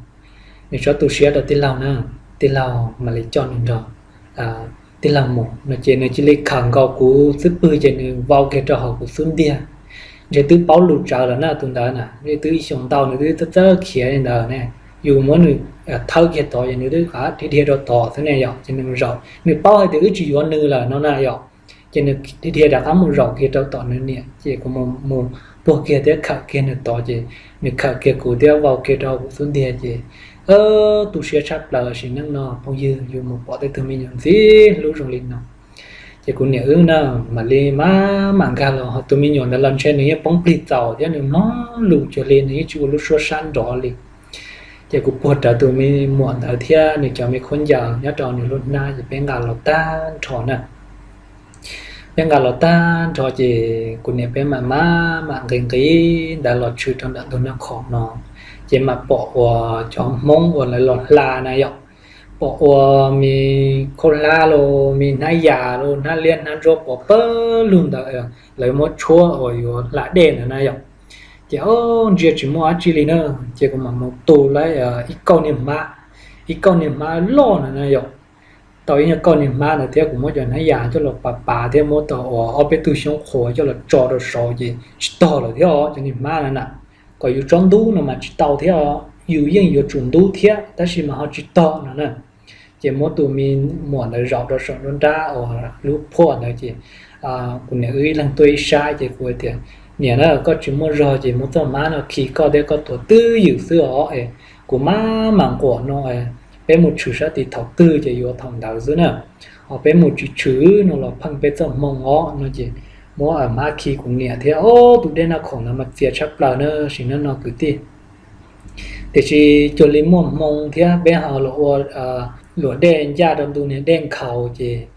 nws txhob tu siab rau tij laug na, tij laug mam li coj nws nrog tij laug mus no. Ces nws cia li khawm nkaus kuv xub pwg ces nws vau kiag rau hauv kuv xub ntiag. Ntshe twb paub lus tsawv lawm na tus ntawd na, twb ib xyoos ntau nws twb txawj txawj khiav li ntawd ne. Yus muab nws thawb kiag tod ces nws twb dhia dhia rau tod xwb ne yom, ces nws mus zaum, nws paub hais tias wb tsis yuav nws lawm no na yom. Ces nws dhia dhia rov qab mus zaum kiag rau tom nws niam, ces kuv mus puag kiag thiab khawm kiag nws tod ces nws khawm kiag kuv thiab vau kiag rau kuv xub ntiag ces tu siab tshaj plaws. Sim neej no phooj ywg, yus mus pom tej tug me nyuam ntxim hlub zoo li no. Ces kuv niam wb na mam li mam mam nkag los, ho tus me nyuam ntawd los ntshe nws yeej poob plig txaus thiab, nws mloog lus cuag li, nws yeej tsis ua lub suab sab nrov li. Ces kuv puag rawv tus me muam ntawd thiab nws cov me khaub ncaws nyob rau nws lub hnab ces peb nqa los tag nrho na. Peb nqa los tag nrho ces kuv niam peb mam mam mam nqis nqis ntawd los tshwm rau ntawm ntug Naj Khoom no, ces mam pom uas cov Hmoob uas lawv los hla na yom, pom ua me khaub hlab los me hnab yas los hnab liab hnab ntsuab pov pawg lug ntawd, lawv muab tshuab uas yuav hla dej ntawd na yom. Ces ntsia tsis muaj dab tsi li na, ces kuv mam mus tu lawv ib kauj niag hmab, ib kauj niag hmab loj na na yom. Tau ib nyuag kauj niag hmab ntawd thiab kuv muab cov hnab yas coj los pav pav thiab muab tau uas ob peb tug xyoob qhuav coj los tso rau saud ces tsis tog lawm thiab os cov niag hmab na na. Kom yus tsob ntub no mas tsis tau thiab os, yus yeej yuav tsum ntub thiab tab sis mas ho tsis tog no na. Ces muab tus me muam ntawd zaum rau saum nruab nrab uas lub phuaj ntawd ces kuv niam wb ib leeg tuaj ib sab ces kuv tias, Niam na, koj tsis muaj zog ces muab txoj hmab no khi koj thiab koj tuav twj ywm xwb os es kuv mam mam nquam no, peb mus tshwm sab tid thaum twg ces yuav thaum ntawd xwb na. Ho peb mus tsis tshwm no los pheej peb txoj hmoo os no ces muab hmab khi kuv niam thiab. Ob tus dej Naj Khoom no mas txias tshaj plaws na sim neej no kwv tij. Tiam sis cuag li muaj hmoo thiab peb ho los ua luam dej ncaj rau ntu niag dej nkhaus ces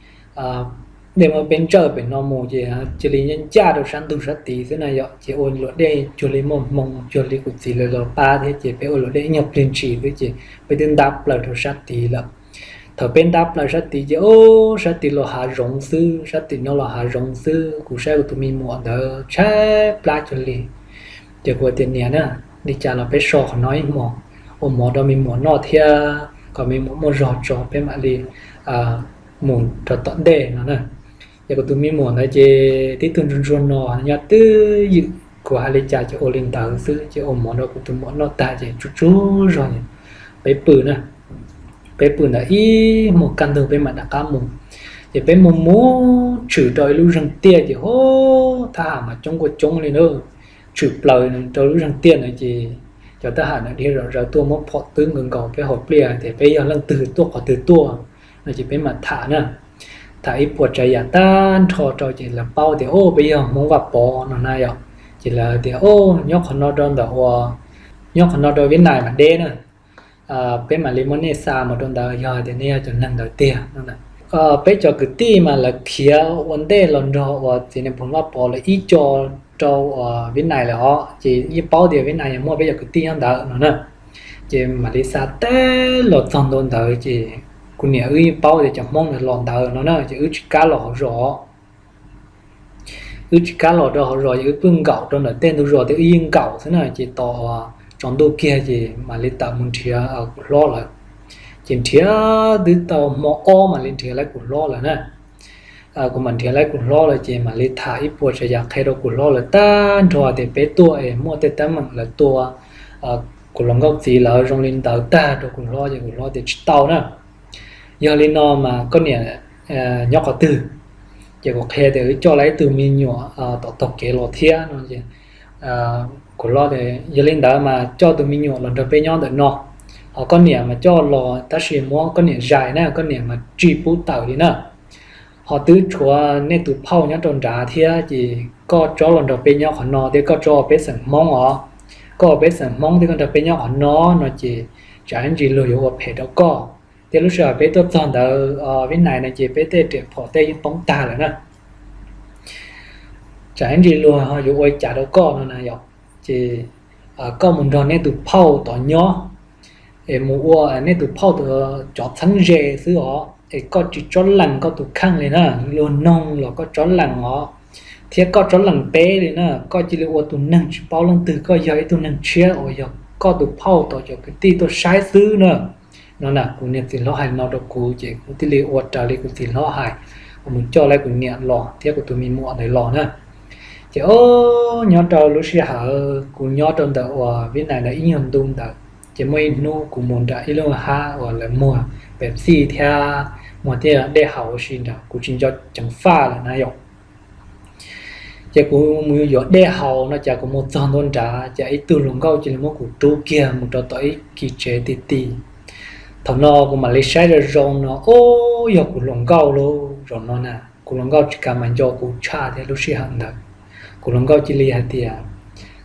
dej muab peb ntsawj pem no mus ces cia li ncaj rau sab ntug sab tid xwb na yom. Ces ua luam dej cuag li muaj hmoo, cuag li kuv txiv lawv los pab thiab ces peb ua luam dej ib nyuag pliag ntshis xwb ces peb twb ntab plaws rau sab tid lawm. Thaum peb ntab plaws sab tid ces ub, sab tid los hav zoov xwb, sab tim no los hav zoov xwb. Kuv saib kuv tus me muam ntawd tshaib plab cuag li. Ces kuv tias, Niam na, li cas los peb so qhov no ib hmos, ua mov rau me muam noj thiab kom me muam muaj zog tso peb mam li mus rau tom ntej no na. Ces kuv tus me muam ntawd ces tib tug ntsuag ntsuag no nyob twj ywm, kuv hais li cas ces ua li ntawd xwb. Ces ua mov rau kuv tus muam noj tag ces tsuj tsuag zog, peb pw na, peb pw ntawd ib hmos kaj ntug peb mam rov qab mus. Ces peb mus mus tshwm rau ib lub zeeg tiaj ces hov thab ham mas coob kuj coob li na, tshwm plaws rau lub zeeg tiaj na. Ces cov thab ham na dhia zom zaws tuaj muab phom twb nkaus nkaus peb hauv pliaj tias peb yog leej twg tuaj qhov twg tuaj no ces peb mam tham na. Tham ib puas tsav yam tag nrho rau ces lawv paub tias o peb yog Hmoob Vaj Pov no na yom. Ces lawv tias o nyob qhov no rau ntawm ua, nyob qhov no rau Vib Nais mas deb na, peb mam li muab nej xa mus rau ntawd yog tias nej yog cov neeg ntawd tiag no. Peb cov kwv tij mas lawv khiav ua ntej los nrog uas txiv Nais Phoo Vaj Pov lawv ib co rau uas Vib Nais lawm os, ces yeej paub tias Vib Nais yog muaj peb cov kwv tij nyob ntawd no na. Ces mam li xa teb los txog ntua ntawd ces kuv niam wb yeej paub tias cov Hmoob ntawd los ntawd no na, ces wb tsis kam los hauv zos. Wb tsis kam los rau hauv zos ces wb pheej nkaum rau ntawm tej ntug zos thiab wb yeej nkaum xwb na. Ces tos tsaus ntuj kiag ces mam li tawm mus nrhiav kuv hlob lawm. Ces nrhiav twb tau hmo ob mam li nrhiav laib kuv hlob lawm na. Kuv mam nrhiav laib kuv hlob lawm ces mam li tham ib puas tsav yam qhia rau kuv hlob lawm tag nrho tias peb tuaj es muaj tej teeb meem lawv tua kuv hluas nkauj txiv lawv zoo li ntawd tag rau kuv hlob ces kuv hlob tias tsis tau na. Yog li no mas koj niam nyob qhov twg? Ces kuv qhia tias wb coj lawm ib tug me nyuam tom taug kev los thiab no. Kuv hlob tias yog li ntawd mas coj tus me nyuam los nrog peb nyob ntawm no, ho koj niam mas coj los tab sis muab koj niam zais na, koj niam mas tsis pub tawm li na. Ho twb tshuav nej tus phauj nyob rau nrad thiab ces koj tsob los nrog peb nyob qhov no thiab koj tsob peb xeem Hmoob os, koj peb xeem Hmoob thiab koj nrog peb nyob qhov no no ces tsam ib ntsis luag yuav ua phem rau koj. Thiab lub sij hawm peb tuaj txog ntawd Vib Nais no ces peb tej riam phom tej yeej poob tag lawm na. Tsam ib ntsis luag yuav ua cas rau koj no na yom. Ces koj mus nrog nej tus phauj tod nyob es mus ua nej tus phauj cov txheeb ze xwb os, es koj tsis tsob lees koj tus kheej li na. Luag noog los koj tsob lees os, thiab koj tsob lees peb li na. Koj cia li ua tus neeg tsis paub leej twg, koj yog ib tug neeg tshiab uas yog koj tus phauj tod cov kwv tij tuaj saib xwb na. No na, kuv niag txiv hlob hais no rau kuv ces kuv thiaj li ua raws li kuv txiv hlob hais, mus coj lawv kuv niam los thiab kuv tus me muam ntawd los na. Ces o, nyob rau lub sij hawm kuv nyob rau ntawm uas Vib Nais ntawd ib nyuag ntu ntawd, ces muaj ib hnub kuv mus nram ib lub hab uas lawv muag Pepsi thiab muag tej dej haus ua si nrad, kuv tsis nco ceev faj lawm na yom. Ces kuv mus yuav dej haus no cas kuv mus txog ntua nrad cas ib tug hluas nkauj cia li muab kuv rub kiag mus rau tom ib kis tsev ti ti. Thaum no kuv mam li saib zoo zoo no, o, yog kuv hluas nkauj lauj. Zaum no na kuv hluas nkauj tsis kam mas nco kuv tshaj thiab lub sij hawm ntawd. Kuv hluas nkauj cia li hais tias,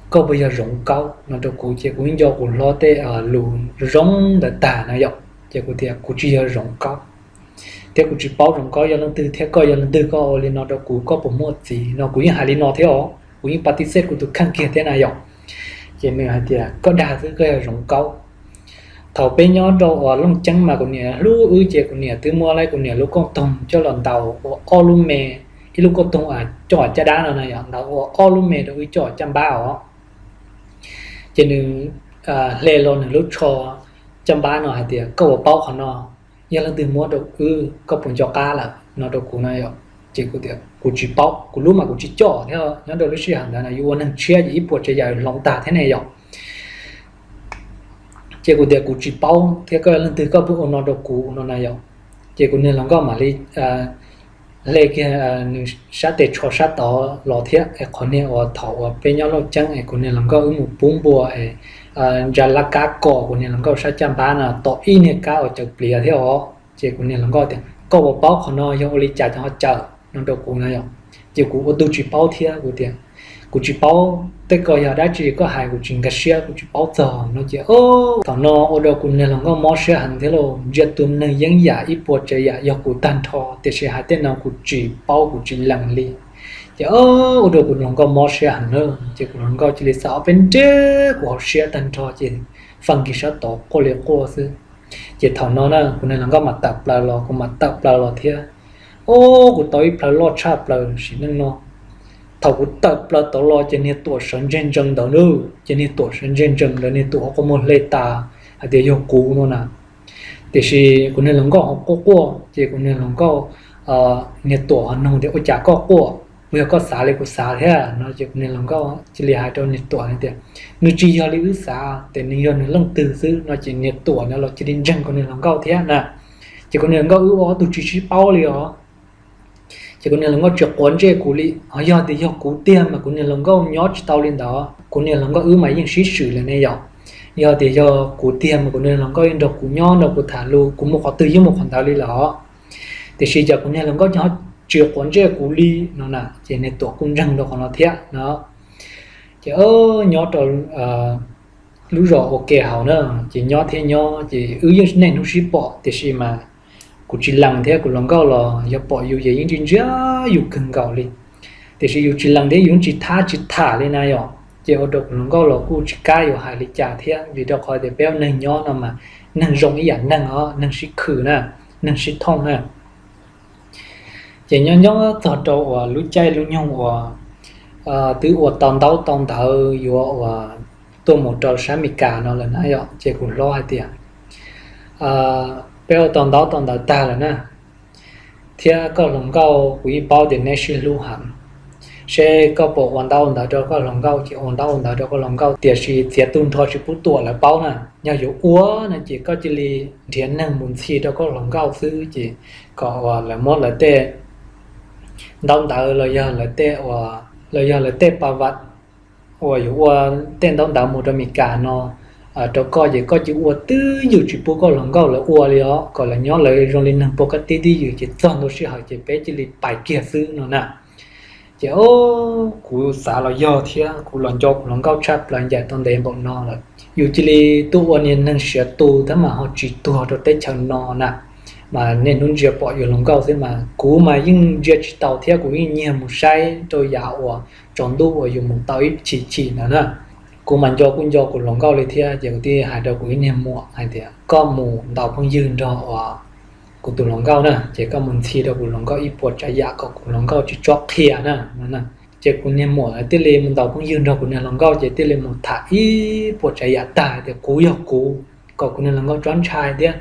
koj puas yog Zoov Kaub no rau kuv ces kuv yeej nco kuv hlob tej lus zoo ntawd tag na yom. Ces kuv tias kuv tsis yog Zoov Kaub, thiab kuv tsis paub Zoov Kaub yog leej twg thiab koj yog leej twg koj ua li no rau kuv, koj puas muaj txiv no, kuv yeej hais li no thiab os, kuv yeej pa ti xej kuv tus kheej kiag thiab na yom. Ces nws hais tias koj dag xwb, koj yog Zoov Kaub. Thaum peb nyob rau uas Looj Ceeb mas kuv niam hlub wb ces kuv niam twb muab lawv kuv niam lub kauj toog coj los ntaus ua ob lub me, ib lub kauj toog coj caj dab no na yom, ntaus ua ob lub me rau wb coj caj npab os. Ces nws hle los nws lub tsho caj npab no hais tias koj puas paub qhov no yog leej twg muab rau wb, koj puas nco qab lawm no rau kuv na yom. Ces kuv tias kuv tsis paub, kuv lub mas kuv tsis coj thiab. Nyob rau lub sij hawm ntawd na yus ua neeg tshiab ces ib puas tsav yam hloov tag thiab ne yom. Ces kuv tias kuv tsis paub thiab, koj yog leej twg koj pheej ua no rau kuv no na yom. Ces kuv niag hluas nkauj mam li hle kiag nws sab tes tsho sab tod los thiab es qhov niag uas thaum uas peb nyob Looj Ceeb es kuv niag hluas nkauj wb mus pub npua es ntsa laj kab kom kuv niag hluas nkauj sab caj npab no tom ib niag kab uas cawv pliav thiab os. Ces kuv niag hluas nkauj tias koj puas paub qhov no yog ua li cas ho cawm no rau kuv na yom. Ces kuv ua tug tsis paub thiab, kuv tias kuv tsis paub, tej ko yog dab tsi koj hais kuv tsis nkag siab, kuv tsis paub txog no. Ces thaum no ua rau kuv niag hluas nkauj mob siab heev thiab lauj. Ntsia tus neeg yeeb yam ib puas tsav yam yog kuv tag nrho, tiam sis hais tej no kuv tsis paub kuv tsis lees li. Ces ua rau kuv hluas nkauj mob siab heev na. Ces kuv hluas nkauj cia li xav ob peb nrab kuv hauv siab tag nrho ces fee kiag sab tod quaj li quaj xwb. Ces thaum no na kuv niag hluas nkauj mam tawm plaws los, kuv mam tawm plaws los thiab. O, kuv tau ib plhaw loj tshaj plaws sim neej no. Thaum kuv tawm plaws tod los ces niag tuam sawv ntseg ntsees ntawd na, ces niag tuam sawv ntseg ntsees ntawd niag tuam ua qhov muag hle tas hais tias yog kuv no na. Tiam sis kuv niag hluas nkauj ho quaj quaj ces kuv niag hluas nkauj Niag Tuam ho nug tias, Ua cas koj quaj? Puas yog koj xav li kuv xav thiab? No ces kuv niag hluas nkauj cia li hais rau niag Tuam tias, Nws tsis yog li wb xav, ces nws yog nws leej twg xwb. No ces niag Tuam ntawd los cia li ntseeg kuv niag hluas nkauj thiab na. Ces kuv niag hluas nkauj wb ua ob tug tsis sib paub li os. Ces kuv niag hluas nkauj tsis quav ntsej kuv li, ho yog tias yog kuv tiag mas kuv niag hluas nkauj nyob tsis tau li ntawd. Kuv niag hluas nkauj wb mas yeej sib swm lawm ne yom. Yog tias yog kuv tiag mas kuv niag hluas nkauj yeej nrog kuv nyob, nrog kuv tham lus, kuv mus qhov twg yeej mus qhov ntawd li lawm os. Tiam sis cas kuv niag hluas nkauj ho tsis quav ntsej kuv li no na. Ces niag Tuam kuj ntseeg rau qhov no thiab no. Ces nyob rau lub zos ua ke hauv na, ces nyob thiab nyob ces wb yeej niaj hnub sib pom, tiam sis mas kuv tsis lees thiab kuv hluas nkauj los yog pom yus ces yeej ntsia ntsia yus kawg nkaus li. Tiam sis yus tsis lees thiab yus tsis thab tsis tham li na yom. Ces ua rau kuv hluas nkauj los kuj tsis kam yuav hais li cas thiab, vim rau qhov tias peb ua neeg nyob no mas neeg zoo ib yam neeg os, neeg sib khwm na, neeg sib thooj na. Ces nyob nyob txog rau uas lub caij lub nyoog uas twb ua tau ntaub tau ntawv yuav uas tuaj mus rau sab Amelikas no lawm na yom, ces kuv hlob hais tias, Peb ua tau ntaub tau ntawv tag lawm na, thiab koj hluas nkauj kuv yeej paub tias neb sib hlub heev. Seb koj puas ua ntaub ntawv rau koj hluas nkauj ces ua ntaub ua ntawv rau koj hluas nkauj, tiam sis txiav tu nrho tsis pub Tuam lawv paub na. Yog yuav ua no ces koj cia li nrhiav neeg mus ntxhi rau koj hluas nkauj xwb, ces kom uas lawv muab lawv tej ntaub ntawv los yog lawv tej, los yog lawv tej pa vaj uas yuav ua tej ntaub ntawv mus rau Amelikas no rau koj, ces koj cia ua twj ywm tsis pub koj hluas nkauj lawv ua li os, kom lawv nyob lawv zoo li neeg puag kab tib twj ywm, ces txog ntua sij hawm ces peb cia li pais kiag xwb no na. Ces o, kuv xav los yog thiab kuv los nco kuv hluas nkauj tshaj plaws ncaim tau ntev npaum no lawm. Yus cia li tuaj ua niag neeg siav tu thiab mas ho tsis tuag rau teb chaws no na. Mas niaj hnub ntsia pom yus hluas nkauj xwb mas kuv mas yeej ntsia tsis tau thiab kuv yeej nyiag mus saib rau yav uas tsaus ntuj uas yus mus tau ib chim chim ntawd na. Kuv mas nco kuj nco kuv hluas nkauj li thiab, ces kuv thiaj hais rau kuv ib niag muam hais tias, Koj mus ntaus phooj ywg nrog uas kuv tus hluas nkauj na, ces koj mus ntxhi rau kuv hluas nkauj ib puas tsav yam kom kuv hluas nkauj tsis txhob qhia na. Ces kuv niag muam thiaj li mus ntaus phooj ywg nrog kuv niag hluas nkauj, ces thiaj li mus tham ib puas tsav yam tag tias kuv yog kuv, kom kuv niag hluas nkauj txhob ntshai thiab.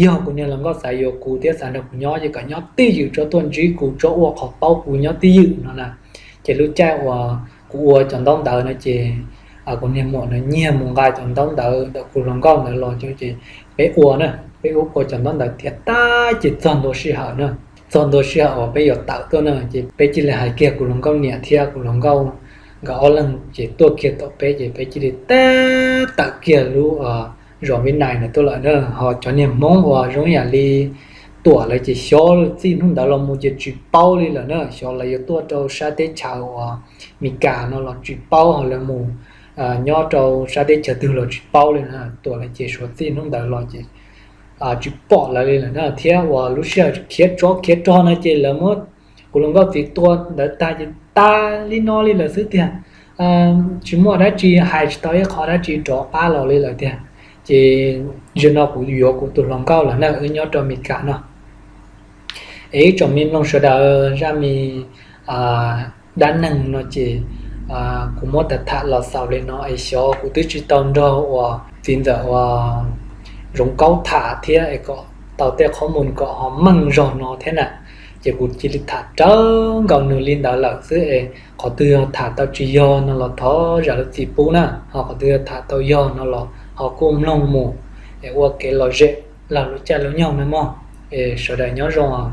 Yog kuv niag hluas nkauj xav yuav kuv thiab xav nrog kuv nyob ces kom nyob twj ywm, txhob tuaj ntsib kuv, txhob ua qhov paub kuv, nyob twj ywm no na. Ces lub caij uas kuv ua cov ntaub ntawv no ces kuv niag muam no nyiag mus nqa cov ntaub ntawv ntawm kuv hluas nkauj ntawd los ces peb ua na, peb ua ua cov ntaub ntawv tiav tag ces txog ntua sij hawm na, txog ntua sij hawm uas peb yuav tawm tuaj na ces peb cia li hais kiag kuv hluas nkauj niam thiab kuv hluas nkauj nkawd ob leeg ces tuaj kiag tom peb ces peb cia li tawm kiag lub zos Vib Nais ntawd tuaj lawm na. Ho cov niag Hmoob uas zoo yam li Tuam lawv ces xyov txij hnub ntawd los mus ces tsis paub li lawm na. Xyov lawv yuav tuaj rau sab teb chaws uas Amelikas no los tsis paub, ho lawv mus nyob rau sab teb chaws twg los tsis paub li na. Tuam lawv ces suav txij hnub ntawd los ces tsis pom lawv li lawm na. Thiab uas lub sij hawm khiav tsov khiav rog no ces lawv muab kuv hluas nkauj txiv tua ntawd tag ces tas li no li lawm xwb tiag. Tsis muaj dab tsi, hais tsis tau ib qho dab tsi rov qab los li lawm tiag. Ces zaum no kuv yuav kuv tus hluas nkauj lawm na, wb nyob rau Amelikas no. Es ib tsoom me mloog sawv daws, zaj me dab neeg no ces kuv muab tham tham los xaus li no es xyov kuv twb tsis tau nrog uas txiv ntxawm uas Zoov Kaub tham thiab es kom tau tej qhob mus kom ho meej zog no thiab na. Ces kuv cia li tham rawv nkaus nws li ntawd lawm xwb es qhov twg yog tham tau tsis yog no los thov zam lub txim pub na, ho qhov twg yog tham tau yog no los ho kuj mloog mus es ua kev lom zem laug lub caij lub nyoog na mog. Es sawv daws nyob zoo.